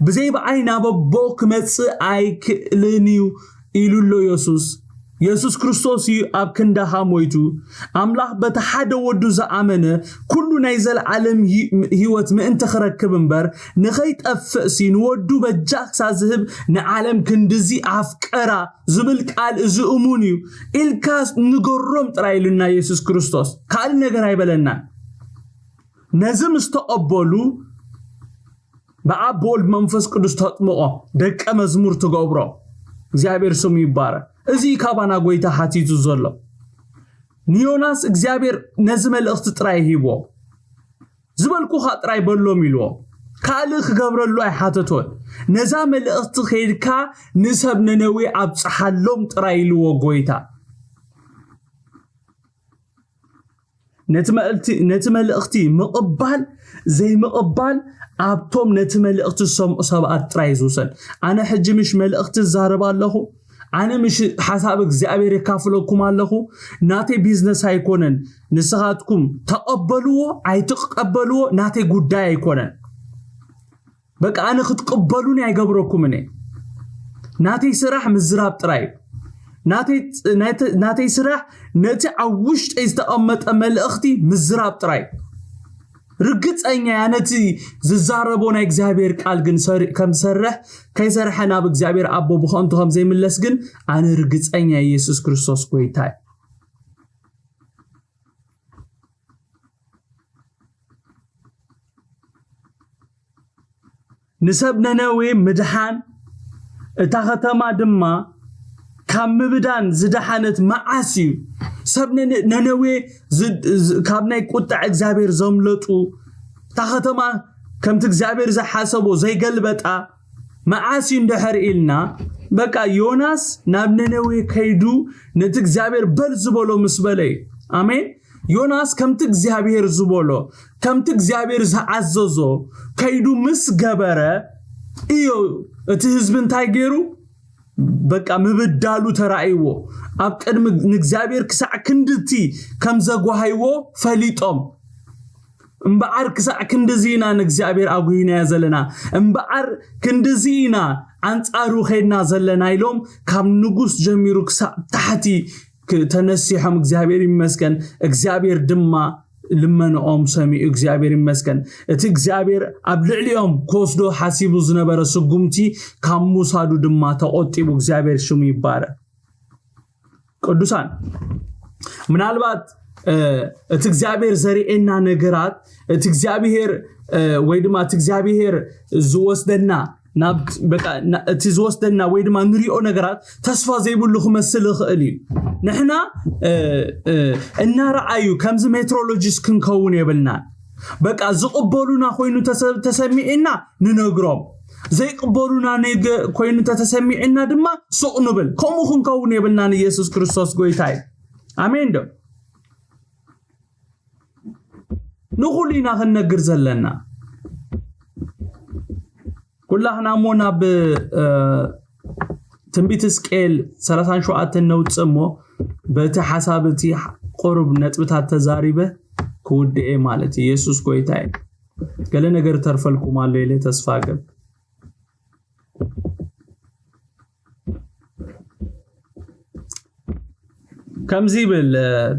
ብዘይ ብኣይ ናብ ኣቦ ክመጽእ ኣይክእልን እዩ ኢሉ ኣሎ የሱስ። የሱስ ክርስቶስ እዩ ኣብ ክንዳኻ ሞይቱ። ኣምላኽ በቲ ሓደ ወዱ ዝኣመነ ኩሉ ናይ ዘለዓለም ሂ- ህይወት ምእንቲ ክረክብ እምበር ንኸይጠፍእሲ ንወዱ በጃ ክሳብ ዝህብ ንዓለም ክንድዚ ኣፍቀራ ዝብል ቃል እዚ እሙን እዩ ኢልካ ንገሮም ጥራይ ኢሉና የሱስ ክርስቶስ። ካልእ ነገር ኣይበለናን። ነዚ ምስ ተቐበሉ ብኣብ ብወልድ መንፈስ ቅዱስ ተጥምቖ ደቀ መዝሙር ትገብሮ። እግዚኣብሔር ስሙ ይባረክ። እዚ እዩ ካባና ጎይታ ሓቲቱ ዘሎ። ንዮናስ እግዚኣብሔር ነዚ መልእኽቲ ጥራይ ሂቦ። ዝበልኩኻ ጥራይ በሎም ኢልዎ። ካልእ ክገብረሉ ኣይሓተቶን። ነዛ መልእኽቲ ከይድካ ንሰብ ነነዌ ኣብጽሓሎም ጥራይ ኢልዎ ጎይታ። ነቲ መልእኽቲ ነቲ መልእኽቲ ምቕባል ዘይምቕባል ኣብቶም ነቲ መልእኽቲ ዝሰምዑ ሰባት ጥራይ ዝውሰን። ኣነ ሕጂ ምሽ መልእኽቲ ዝዛረብ ኣለኹ፣ ኣነ ምሽ ሓሳብ እግዚኣብሔር የካፍለኩም ኣለኹ። ናተይ ቢዝነስ ኣይኮነን። ንስኻትኩም ተቐበልዎ ኣይትቀበልዎ ናተይ ጉዳይ ኣይኮነን። በቃ ኣነ ክትቅበሉኒ ኣይገብረኩምን እየ። ናተይ ስራሕ ምዝራብ ጥራይ እዩ። ናተይ ናተይ ስራሕ ነቲ ኣብ ውሽጠይ ዝተቐመጠ መልእኽቲ ምዝራብ ጥራይ። ርግጸኛ እያ ነቲ ዝዛረቦ ናይ እግዚኣብሔር ቃል ግን ከም ዝሰርሕ ከይሰርሐ ናብ እግዚኣብሔር ኣቦ ብኸንቱ ከም ዘይምለስ ግን ኣነ ርግጸኛ እየ። ኢየሱስ ክርስቶስ ጎይታ እዩ። ንሰብ ነነዌ ምድሓን እታ ከተማ ድማ ካብ ምብዳን ዝደሓነት መዓስ እዩ? ሰብ ነነዌ ካብ ናይ ቁጣዕ እግዚኣብሔር ዘምለጡ እታ ከተማ ከምቲ እግዚኣብሔር ዝሓሰቦ ዘይገልበጣ መዓስ እዩ እንድሕር ኢልና፣ በቃ ዮናስ ናብ ነነዌ ከይዱ ነቲ እግዚኣብሔር በል ዝበሎ ምስ በለ እዩ። ኣሜን። ዮናስ ከምቲ እግዚኣብሔር ዝበሎ ከምቲ እግዚኣብሔር ዝኣዘዞ ከይዱ ምስ ገበረ እዩ። እቲ ህዝቢ እንታይ ገይሩ? በቃ ምብዳሉ ተራእይዎ። ኣብ ቅድሚ ንእግዚኣብሔር ክሳዕ ክንድቲ ከም ዘጓሃይዎ ፈሊጦም። እምበኣር ክሳዕ ክንድዚ ኢና ንእግዚኣብሔር ኣጉሂናዮ ዘለና፣ እምበኣር ክንድዚ ኢና ኣንጻሩ ኸይድና ዘለና ኢሎም ካብ ንጉስ ጀሚሩ ክሳዕ ታሕቲ ተነሲሖም እግዚኣብሔር ይመስገን። እግዚኣብሔር ድማ ልመንኦም ሰሚዑ እግዚኣብሔር ይመስገን። እቲ እግዚኣብሔር ኣብ ልዕሊኦም ክወስዶ ሓሲቡ ዝነበረ ስጉምቲ ካብ ምውሳዱ ድማ ተቖጢቡ እግዚኣብሔር ሽሙ ይባረክ። ቅዱሳን ምናልባት እቲ እግዚኣብሔር ዘርእየና ነገራት እቲ እግዚኣብሔር ወይ ድማ እቲ እግዚኣብሔር ዝወስደና ናብ በቃ እቲ ዝወስደና ወይ ድማ ንሪኦ ነገራት ተስፋ ዘይብሉ ክመስል ይኽእል እዩ። ንሕና እናረኣዩ ከምዚ ሜትሮሎጂስ ክንከውን የብልናን። በቃ ዝቕበሉና ኮይኑ ተሰሚዕና ንነግሮም፣ ዘይቅበሉና ኮይኑ ተተሰሚዕና ድማ ሱቕ ንብል። ከምኡ ክንከውን የብልናን። ኢየሱስ ክርስቶስ ጎይታ እዩ። ኣሜን ዶ? ንኹሉ ኢና ክንነግር ዘለና። ኩላህና እሞ ናብ ትንቢት ሕዝቅኤል ሰላሳን ሸውዓተን ነውፅእ እሞ በቲ ሓሳብ እቲ ቁሩብ ነጥብታት ተዛሪበ ክውድኤ ማለት ኢየሱስ ጎይታ እዩ። ገለ ነገር ተርፈልኩም ኣሎ ኢለ ተስፋ ገብ ከምዚ ይብል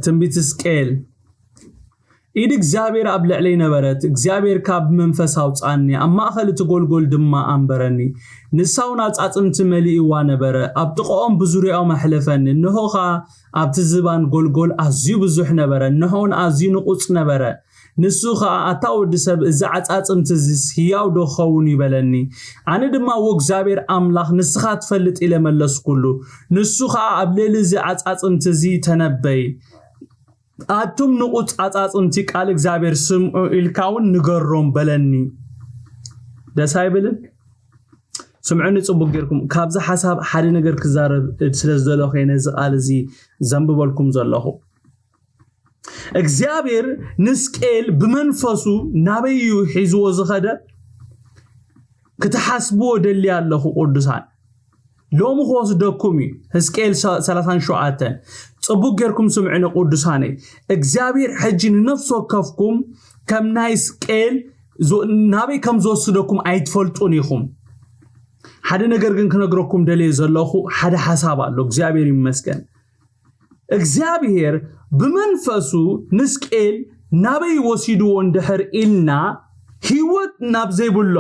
ትንቢት ሕዝቅኤል ኢድ እግዚኣብሔር ኣብ ልዕለይ ነበረት። እግዚኣብሔር ካብ መንፈስ ኣውፅኣኒ፣ ኣብ ማእኸል እቲ ጎልጎል ድማ ኣንበረኒ። ንሳውን ኣጻጽምቲ መሊእዋ ነበረ። ኣብ ጥቕኦም ብዙርያኦም ኣሕለፈኒ። እንሆ ኸኣ ኣብቲ ዝባን ጎልጎል ኣዝዩ ብዙሕ ነበረ፣ እንሆውን ኣዝዩ ንቑጽ ነበረ። ንሱ ኸኣ ኣታ ወዲ ሰብ፣ እዚ ዓጻጽምቲ እዚስ ህያው ዶ ክኸውን እዩ በለኒ። ኣነ ድማ እወ እግዚኣብሔር ኣምላኽ ንስኻ ትፈልጥ ኢለ መለስኩሉ። ንሱ ኸኣ ኣብ ልዕሊ እዚ ዓጻጽምቲ እዚ ተነበይ። ኣቱም ንቑጽ ዓጻጽምቲ ቃል እግዚኣብሔር ስምዑ ኢልካ እውን ንገሮም በለኒ። ደስ ኣይብልን? ስምዑኒ ጽቡቅ ጌርኩም። ካብዚ ሓሳብ ሓደ ነገር ክዛረብ ስለ ዝደለኹ እየ ነዚ ቃል እዚ ዘንብበልኩም ዘለኹ። እግዚኣብሔር ንስቅኤል ብመንፈሱ ናበይ እዩ ሒዝዎ ዝኸደ? ክትሓስብዎ ደልየ ኣለኹ ቅዱሳን። ሎሚ ክወስደኩም እዩ። ሕዝቅኤል ሰላሳን ሸውዓተን። ጽቡቅ ጌርኩም ስምዑኒ ቅዱሳነይ። እግዚኣብሔር ሕጂ ንነፍሲ ወከፍኩም ከም ናይ ሕዝቅኤል ናበይ ከም ዝወስደኩም ኣይትፈልጡን ኢኹም። ሓደ ነገር ግን ክነግረኩም ደልየ ዘለኹ ሓደ ሓሳብ ኣሎ። እግዚኣብሔር ይመስገን። እግዚኣብሔር ብመንፈሱ ንስቅኤል ናበይ ወሲድዎ እንድሕር ኢልና ህይወት ናብ ዘይብሎ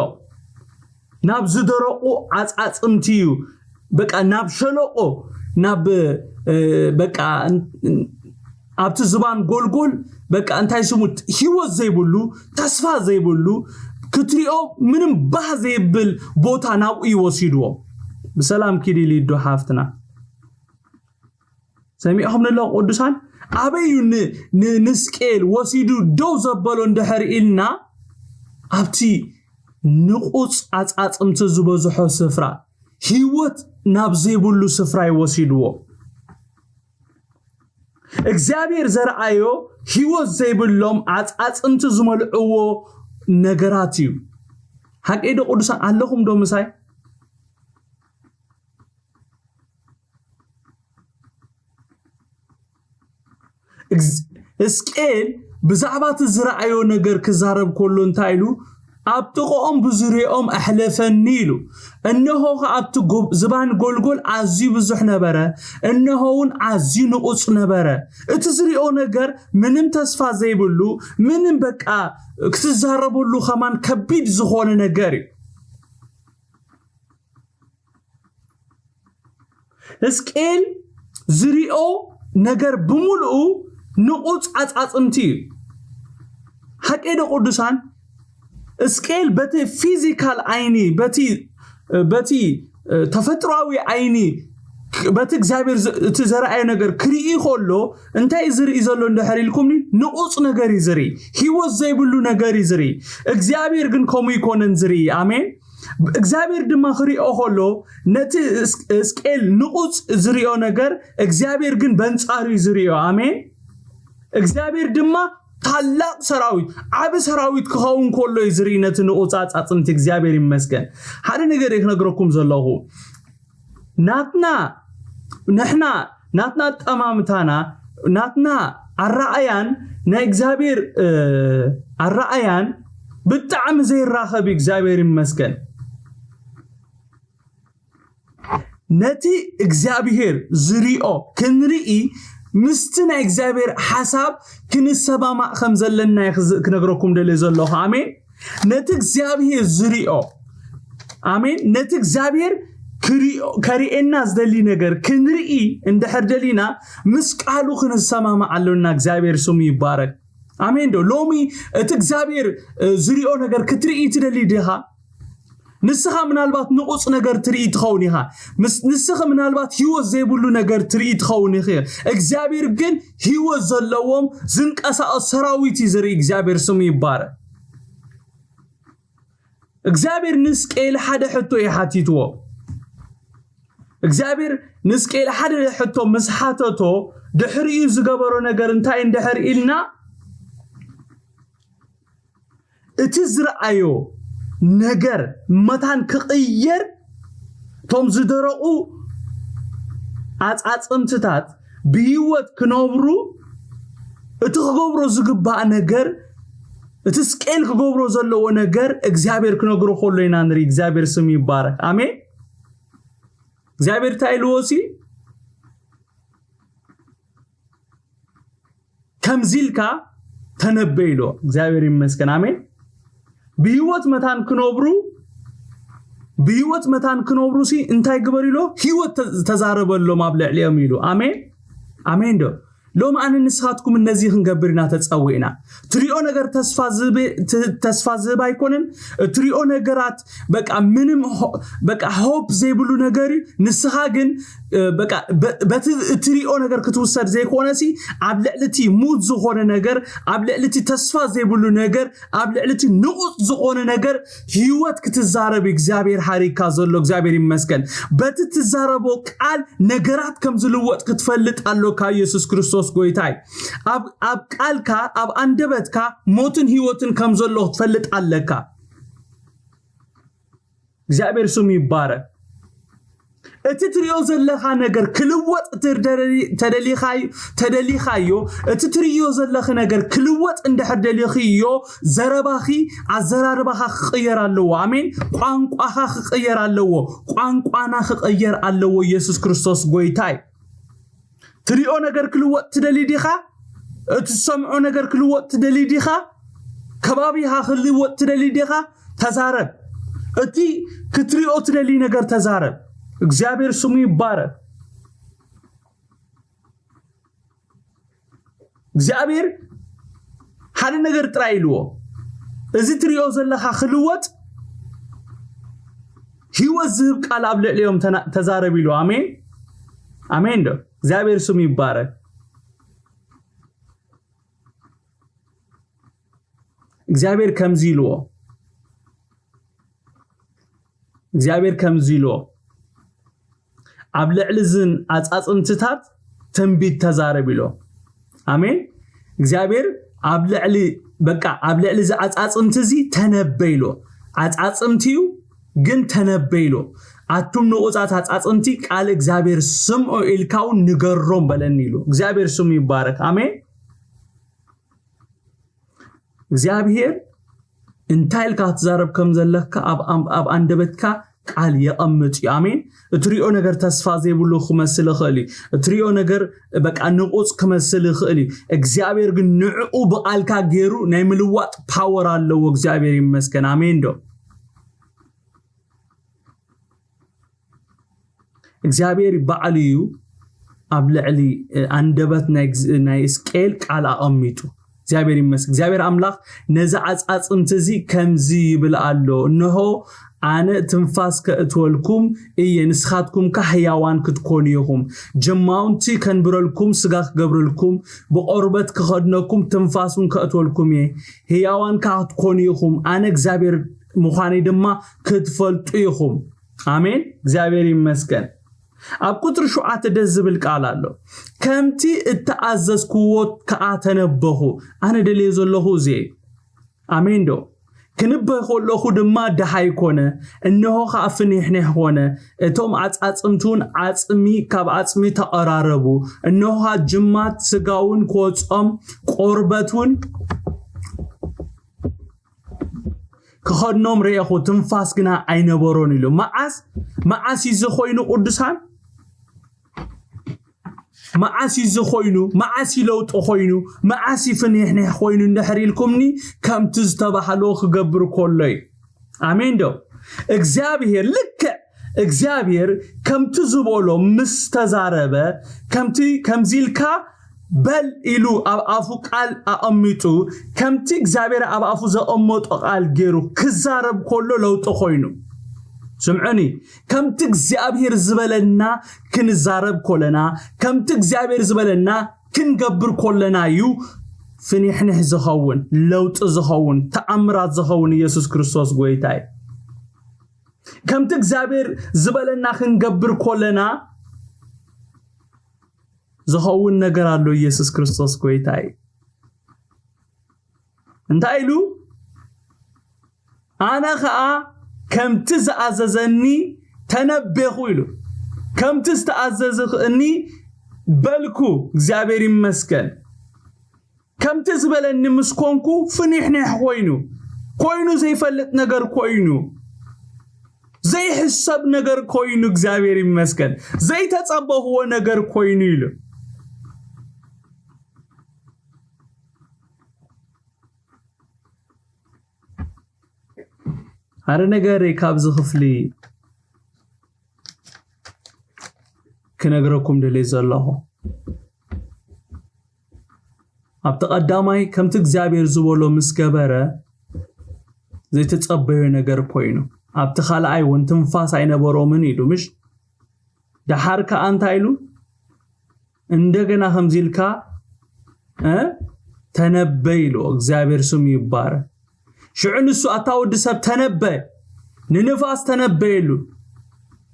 ናብ ዝደረቑ ዓጻጽምቲ እዩ። በቃ ናብ ሸለቆ ናብ በቃ ኣብቲ ዝባን ጎልጎል በቃ እንታይ ስሙ ህይወት ዘይብሉ ተስፋ ዘይብሉ ክትሪኦ ምንም ባህ ዘይብል ቦታ ናብኡ ይወሲድዎ። ብሰላም ኪዲ ሊዶ ሓፍትና። ሰሚዕኹም ንለዉ ቅዱሳን ኣበይ እዩ ንስቅኤል ወሲዱ ደው ዘበሎ እንድሕር ኢልና ኣብቲ ንቑፅ ኣፃፅምቲ ዝበዝሖ ስፍራ ህይወት ናብ ዘይብሉ ስፍራ ይወሲድዎ። እግዚኣብሔር ዘርኣዮ ህይወት ዘይብሎም ኣፃፅምቲ ዝመልዕዎ ነገራት እዩ። ሓቀይ ዶ ቅዱሳን ኣለኹም ዶ ምሳይ? እዝ- ሕዝቅኤል ብዛዕባ እቲ ዝረኣዮ ነገር ክዛረብ ከሎ እንታይ ኢሉ? ኣብ ጥቕኦም ብዙሪኦም ኣሕለፈኒ ኢሉ። እነሆ ከኣ ኣብቲ ጎብ- ዝባን ጎልጎል ኣዝዩ ብዙሕ ነበረ፣ እነሆ እውን ኣዝዩ ንቑጽ ነበረ። እቲ ዝሪኦ ነገር ምንም ተስፋ ዘይብሉ፣ ምንም በቃ ክትዛረበሉ ከማን ከቢድ ዝኾነ ነገር እዩ። ሕዝቅኤል ዝሪኦ ነገር ብምልኡ ንቑጽ ዓጻጽምቲ እዩ። ሓቂ ዶ ቅዱሳን? ሕዝቅኤል በቲ ፊዚካል ዓይኒ፣ በቲ በቲ ተፈጥሯዊ ዓይኒ፣ በቲ እግዚኣብሔር ዝ- እቲ ዘረኣዮ ነገር ክርኢ ከሎ፣ እንታይ ዝርኢ ዘሎ እንድሕር ኢልኩምኒ? ንቑጽ ነገር እዩ ዝርኢ። ህይወት ዘይብሉ ነገር እዩ ዝርኢ። እግዚኣብሔር ግን ከምኡ ይኮነን ዝርኢ። ኣሜን። እግዚኣብሔር ድማ ክሪኦ ከሎ፣ ነቲ እስ- እስቄል ንቑጽ ዝሪኦ ነገር እግዚኣብሔር ግን በንጻሩ እዩ ዝሪኦ። ኣሜን። እግዚኣብሔር ድማ ታላቅ ሰራዊት፣ ዓቢ ሰራዊት ክኸውን ከሎ እዩ ዝርኢ ነቲ ንቑጽ ዓጻጽምቲ። እግዚኣብሔር ይመስገን። ሓደ ነገር እየ ክነግረኩም ዘለኹ። ናትና ንሕና ናትና ጠማምታና፣ ናትና ኣረኣያን ናይ እግዚኣብሔር ኣረኣያን ብጣዕሚ ዘይራኸብ እዩ። እግዚኣብሔር ይመስገን። ነቲ እግዚኣብሔር ዝሪኦ ክንርኢ ምስቲ ናይ እግዚኣብሔር ሓሳብ ክንሰማማዕ ከም ዘለና እየ ክዝ- ክነግረኩም ደልየ ዘለኹ። ኣሜን። ነቲ እግዚኣብሔር ዝሪኦ፣ ኣሜን፣ ነቲ እግዚኣብሔር ክሪኦ- ከርእየና ዝደሊ ነገር ክንርኢ እንድሕር ደሊና ምስ ቃሉ ክንሰማማዕ ኣሎና። እግዚኣብሔር ስሙ ይባረክ። ኣሜን ዶ? ሎሚ እቲ እግዚኣብሔር ዝሪኦ ነገር ክትርኢ ትደሊ ዲኻ? ንስኻ ምናልባት ንቑጽ ነገር ትርኢ ትኸውን ኢኻ። ንስኺ ምናልባት ህይወት ዘይብሉ ነገር ትርኢ ትኸውን ኢኺ። እግዚኣብሔር ግን ህይወት ዘለዎም ዝንቀሳቐስ ሰራዊት እዩ ዝርኢ። እግዚኣብሔር ስሙ ይባረክ። እግዚኣብሔር ንስቅኤል ሓደ ሕቶ እዩ ሓቲትዎ። እግዚኣብሔር ንስቅኤል ሓደ ሕቶ ምስ ሓተቶ፣ ድሕሪኡ ዝገበሮ ነገር እንታይ እንድሕር ኢልና፣ እቲ ዝረኣዮ ነገር መታን ክቕየር፣ እቶም ዝደረቑ ኣጻጽምትታት ብህይወት ክነብሩ፣ እቲ ክገብሮ ዝግባእ ነገር፣ እቲ ስቅኤል ክገብሮ ዘለዎ ነገር እግዚኣብሔር ክነግሮ ከሎ ኢና ንርኢ። እግዚኣብሔር ስም ይባረክ። ኣሜን። እግዚኣብሔር እንታይ ኢልዎ ሲ? ከምዚ ኢልካ ተነበይ ኢልዎ። እግዚኣብሔር ይመስገን። ኣሜን። ብህይወት መታን ክነብሩ፣ ብህይወት መታን ክነብሩ ሲ እንታይ ግበር ኢልዎ? ህይወት ተ- ተዛረበሎም ኣብ ልዕሊኦም ኢሉ። ኣሜን። ኣሜን ዶ? ሎም ኣነ ንስኻትኩም እነዚ ክንገብር ኢና ተጸዊዕና። ትሪኦ ነገር ተስፋ ዝህብ ት- ተስፋ ዝህብ ኣይኮነን። እትሪኦ ነገራት በቃ ምንም ሆ- በቃ ሆፕ ዘይብሉ ነገር እዩ። ንስኻ ግን እ፣ በቃ በ- በቲ እትሪኦ ነገር ክትውሰድ ዘይኮነ ሲ፣ ኣብ ልዕሊ እቲ ሙት ዝኾነ ነገር፣ ኣብ ልዕሊ እቲ ተስፋ ዘይብሉ ነገር፣ ኣብ ልዕሊ እቲ ንቑጽ ዝኾነ ነገር ህይወት ክትዛረብ እግዚኣብሔር ሓሪካ ዘሎ። እግዚኣብሔር ይመስገን። በቲ ትዛረቦ ቃል ነገራት ከም ዝልወጥ ክትፈልጥ ኣሎካ። ኢየሱስ ክርስቶስ ጎይታይ። ኣብ ኣብ ቃልካ፣ ኣብ ኣንደበትካ ሞትን ህይወትን ከም ዘሎ ክትፈልጥ ኣለካ። እግዚኣብሔር ስሙ ይባረክ። እቲ ትሪኦ ዘለኻ ነገር ክልወጥ ትርደሪ- ተደሊኻይ- ተደሊኻዮ፣ እቲ ትርእዮ ዘለኺ ነገር ክልወጥ እንድሕር ደሊኽዮ፣ ዘረባኺ፣ ኣዘራርባኻ ክቕየር ኣለዎ። ኣሜን። ቋንቋኻ ክቕየር ኣለዎ። ቋንቋና ክቕየር ኣለዎ። ኢየሱስ ክርስቶስ ጎይታይ። ትሪኦ ነገር ክልወጥ ትደሊ ዲኻ? እትሰምዖ ነገር ክልወጥ ትደሊ ዲኻ? ከባቢኻ ክልወጥ ትደሊ ዲኻ? ተዛረብ። እቲ ክትሪኦ ትደሊ ነገር ተዛረብ። እግዚኣብሔር ስሙ ይባረክ። እግዚኣብሔር ሓደ ነገር ጥራይ ኢልዎ፣ እዚ ትሪኦ ዘለኻ ክልወጥ ህይወት ዝህብ ቃል ኣብ ልዕሊኦም ተና- ተዛረብ ኢልዎ። ኣሜን፣ ኣሜን ዶ? እግዚኣብሔር ስሙ ይባረክ። እግዚኣብሔር ከምዚ ኢልዎ፣ እግዚኣብሔር ከምዚ ኢልዎ፣ ኣብ ልዕሊ ዝን ኣጻጽምትታት ትንቢት ተዛረብ ኢልዎ። ኣሜን። እግዚኣብሔር ኣብ ልዕሊ በቃ ኣብ ልዕሊ እዚ ኣጻጽምቲ እዚ ተነበይ ኢልዎ። ኣጻጽምቲ እዩ ግን ተነበይ ኢልዎ። ኣቱም ንቑጻት ኣጻጽምቲ ቃል እግዚኣብሔር ስምዑ ኢልካ እውን ንገሮም በለኒ ኢሉ። እግዚኣብሔር ስሙ ይባረክ። ኣሜን። እግዚኣብሔር እንታይ ኢልካ ክትዛረብ ከም ዘለካ ኣብ ኣም- ኣብ ኣንደበትካ ቃል የቐምጥ እዩ። ኣሜን። እትሪኦ ነገር ተስፋ ዘይብሉ ክመስል ይኽእል እዩ። እትሪኦ ነገር በቃ ንቑፅ ክመስል ይኽእል እዩ። እግዚኣብሔር ግን ንዕኡ ብቓልካ ገይሩ ናይ ምልዋጥ ፓወር ኣለዎ። እግዚኣብሔር ይመስገን። ኣሜን ዶ? እግዚኣብሔር ባዕሉ እዩ ኣብ ልዕሊ ኣንደበት ናይ ግዝ- ናይ እስቅኤል ቃል ኣቐሚጡ። እግዚኣብሔር ይመስገን። እግዚኣብሔር ኣምላኽ ነዚ ዓጻጽምቲ እዚ ከምዚ ይብል ኣሎ፣ እንሆ ኣነ ትንፋስ ከእትወልኩም እየ፣ ንስኻትኩም ከ ህያዋን ክትኮኑ ኢኹም። ጀማውንቲ ከንብረልኩም፣ ስጋ ክገብረልኩም፣ ብቆርበት ክኸድነኩም፣ ትንፋስ እውን ከእትወልኩም እየ። ህያዋን ከኣ ክትኮኑ ኢኹም። ኣነ እግዚኣብሔር ምዃነይ ድማ ክትፈልጡ ኢኹም። ኣሜን። እግዚኣብሔር ይመስገን። ኣብ ቁፅሪ ሸውዓተ ደስ ዝብል ቃል ኣሎ። ከምቲ እተኣዘዝክዎ ከኣ ተነበኹ። ኣነ ደልየ ዘለኹ እዚ እዩ። ኣሜን ዶ? ክንበ ከለኹ ድማ ደሃይ ኮነ፣ እንሆ ኸዓ ፍኒሕኒሕ ኮነ። እቶም ዓጻጽምቲ እውን ዓጽሚ ካብ ዓጽሚ ተቐራረቡ። እንሆ ኸዓ ጅማት ስጋ እውን ክወጾም፣ ቆርበት እውን ክኸድኖም ረኤኹ፣ ትንፋስ ግና ኣይነበሮን ኢሉ። መዓስ መዓስ እዩ እዚ ኮይኑ ቅዱሳን? መዓስ እዩ እዚ ኮይኑ? መዓስ እዩ ለውጢ ኮይኑ? መዓስ እዩ ፍኒሕኒሕ ኮይኑ እንድሕር ኢልኩምኒ፣ ከምቲ ዝተባህሎ ክገብር ከሎ እዩ። ኣሜን ዶ? እግዚኣብሔር ልክዕ እግዚኣብሔር ከምቲ ዝበሎ ምስ ተዛረበ፣ ከምቲ ከምዚ ኢልካ በል ኢሉ ኣብ ኣፉ ቃል ኣቐሚጡ፣ ከምቲ እግዚኣብሔር ኣብ ኣፉ ዘቐመጦ ቃል ገይሩ ክዛረብ ከሎ ለውጢ ኮይኑ። ስምዑኒ፣ ከምቲ እግዚኣብሔር ዝበለና ክንዛረብ ኮለና፣ ከምቲ እግዚኣብሔር ዝበለና ክንገብር ኮለና እዩ ፍኒሕንሕ ዝኸውን፣ ለውጢ ዝኸውን፣ ተኣምራት ዝኸውን ኢየሱስ ክርስቶስ ጎይታ እዩ። ከምቲ እግዚኣብሔር ዝበለና ክንገብር ኮለና ዝኸውን ነገር ኣሎ። ኢየሱስ ክርስቶስ ጎይታ እዩ። እንታይ ኢሉ? ኣነ ኸኣ ከምቲ ዝኣዘዘኒ ተነበኹ ኢሉ። ከምቲ ዝተኣዘዝኽእኒ በልኩ። እግዚኣብሔር ይመስገን። ከምቲ ዝበለኒ ምስ ኮንኩ ፍኒሕኒሕ ኮይኑ፣ ኮይኑ ዘይፈልጥ ነገር ኮይኑ፣ ዘይሕሰብ ነገር ኮይኑ፣ እግዚኣብሔር ይመስገን። ዘይተጸበኽዎ ነገር ኮይኑ ኢሉ። ሓደ ነገር ካብዚ ክፍሊ ክነግረኩም ደልየ ዘለኹ። ኣብቲ ቀዳማይ ከምቲ እግዚኣብሔር ዝበሎ ምስ ገበረ ዘይተጸበዮ ነገር ኮይኑ፣ ኣብቲ ካልኣይ እውን ትንፋስ ኣይነበሮምን ኢሉ፣ ምሽ? ደሓር ከኣ እንታይ ኢሉ? እንደገና ከምዚ ኢልካ፣ እ፣ ተነበ ኢሉ። እግዚኣብሔር ስሙ ይባረክ። ሽዑ ንሱ፣ ኣታ ወዲ ሰብ ተነበ፣ ንንፋስ ተነበየሉ።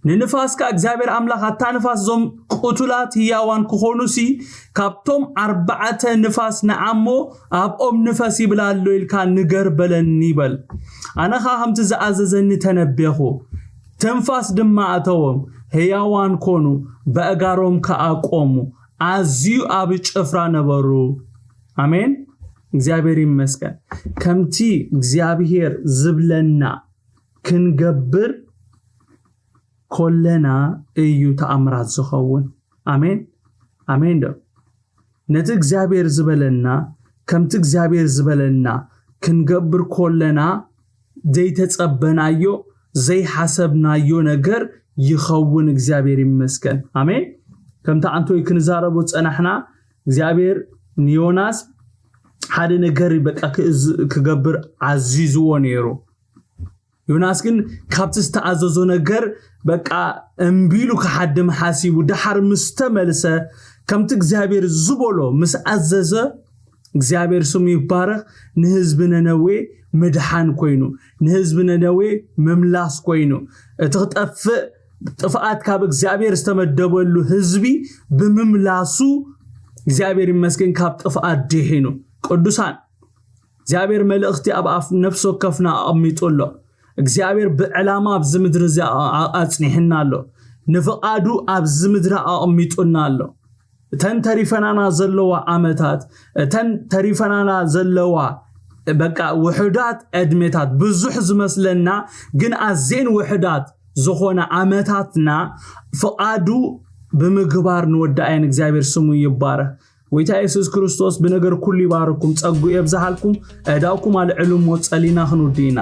ንንፋስ ከኣ እግዚኣብሔር ኣምላኽ፣ ኣታ ንፋስ፣ እዞም ቅቱላት ህያዋን ክኾኑሲ ካብቶም ኣርባዕተ ንፋስ ንዓሞ ኣብኦም ንፈስ ይብል ኣሎ ኢልካ ንገር በለኒ በል። ኣነ ኸኣ ከምቲ ዝኣዘዘኒ ተነበኹ። ትንፋስ ድማ ኣተዎም፣ ህያዋን ኮኑ፣ በእጋሮም ከኣ ቆሙ። ኣዝዩ ኣብ ጭፍራ ነበሩ። ኣሜን። እግዚኣብሔር ይመስገን። ከምቲ እግዚኣብሔር ዝብለና ክንገብር ኮለና እዩ ተኣምራት ዝኸውን። ኣሜን። ኣሜን ዶ? ነቲ እግዚኣብሔር ዝበለና፣ ከምቲ እግዚኣብሔር ዝበለና ክንገብር ኮለና ዘይተጸበናዮ፣ ዘይሓሰብናዮ ነገር ይኸውን። እግዚኣብሔር ይመስገን። ኣሜን። ከምቲ ኣንቶይ ክንዛረቦ ጸናሕና፣ እግዚኣብሔር ንዮናስ ሓደ ነገር በቃ ክእዝ-፣ ክገብር ኣዚዝዎ ነይሩ። ዮናስ ግን ካብቲ ዝተኣዘዞ ነገር በቃ እምቢ ኢሉ ክሓድም ሓሲቡ፣ ደሓር ምስ ተመልሰ፣ ከምቲ እግዚኣብሔር ዝበሎ ምስ ኣዘዘ፣ እግዚኣብሔር ስሙ ይባረኽ፣ ንህዝቢ ነነዌ ምድሓን ኮይኑ፣ ንህዝቢ ነነዌ ምምላስ ኮይኑ፣ እቲ ክጠፍእ ጥፍኣት ካብ እግዚኣብሔር ዝተመደበሉ ህዝቢ ብምምላሱ፣ እግዚኣብሔር ይመስገን፣ ካብ ጥፍኣት ድሒኑ። ቅዱሳን፣ እግዚኣብሔር መልእኽቲ ኣብ ኣፍ ነፍሲ ወከፍና ኣቐሚጡ ኣሎ። እግዚኣብሔር ብዕላማ ኣብዚ ምድሪ እዚ ኣ-፣ ኣ-፣ ኣጽኒሕና ኣሎ። ንፍቓዱ ኣብዚ ምድሪ ኣቐሚጡና ኣሎ። እተን ተሪፈናና ዘለዋ ዓመታት፣ እተን ተሪፈናና ዘለዋ በቃ ውሑዳት ዕድሜታት ብዙሕ ዝመስለና ግን ኣዜን ውሑዳት ዝኾነ ዓመታትና ፍቓዱ ብምግባር ንወዳእየን እግዚኣብሔር ስሙ ይባረክ። ጎይታ የሱስ ክርስቶስ ብነገር ኩሉ ይባርኩም፣ ጸጉ የብዝሃልኩም፣ ዕዳውኩም ኣልዕሉ እሞ ጸሊና ክንውዲ ኢና።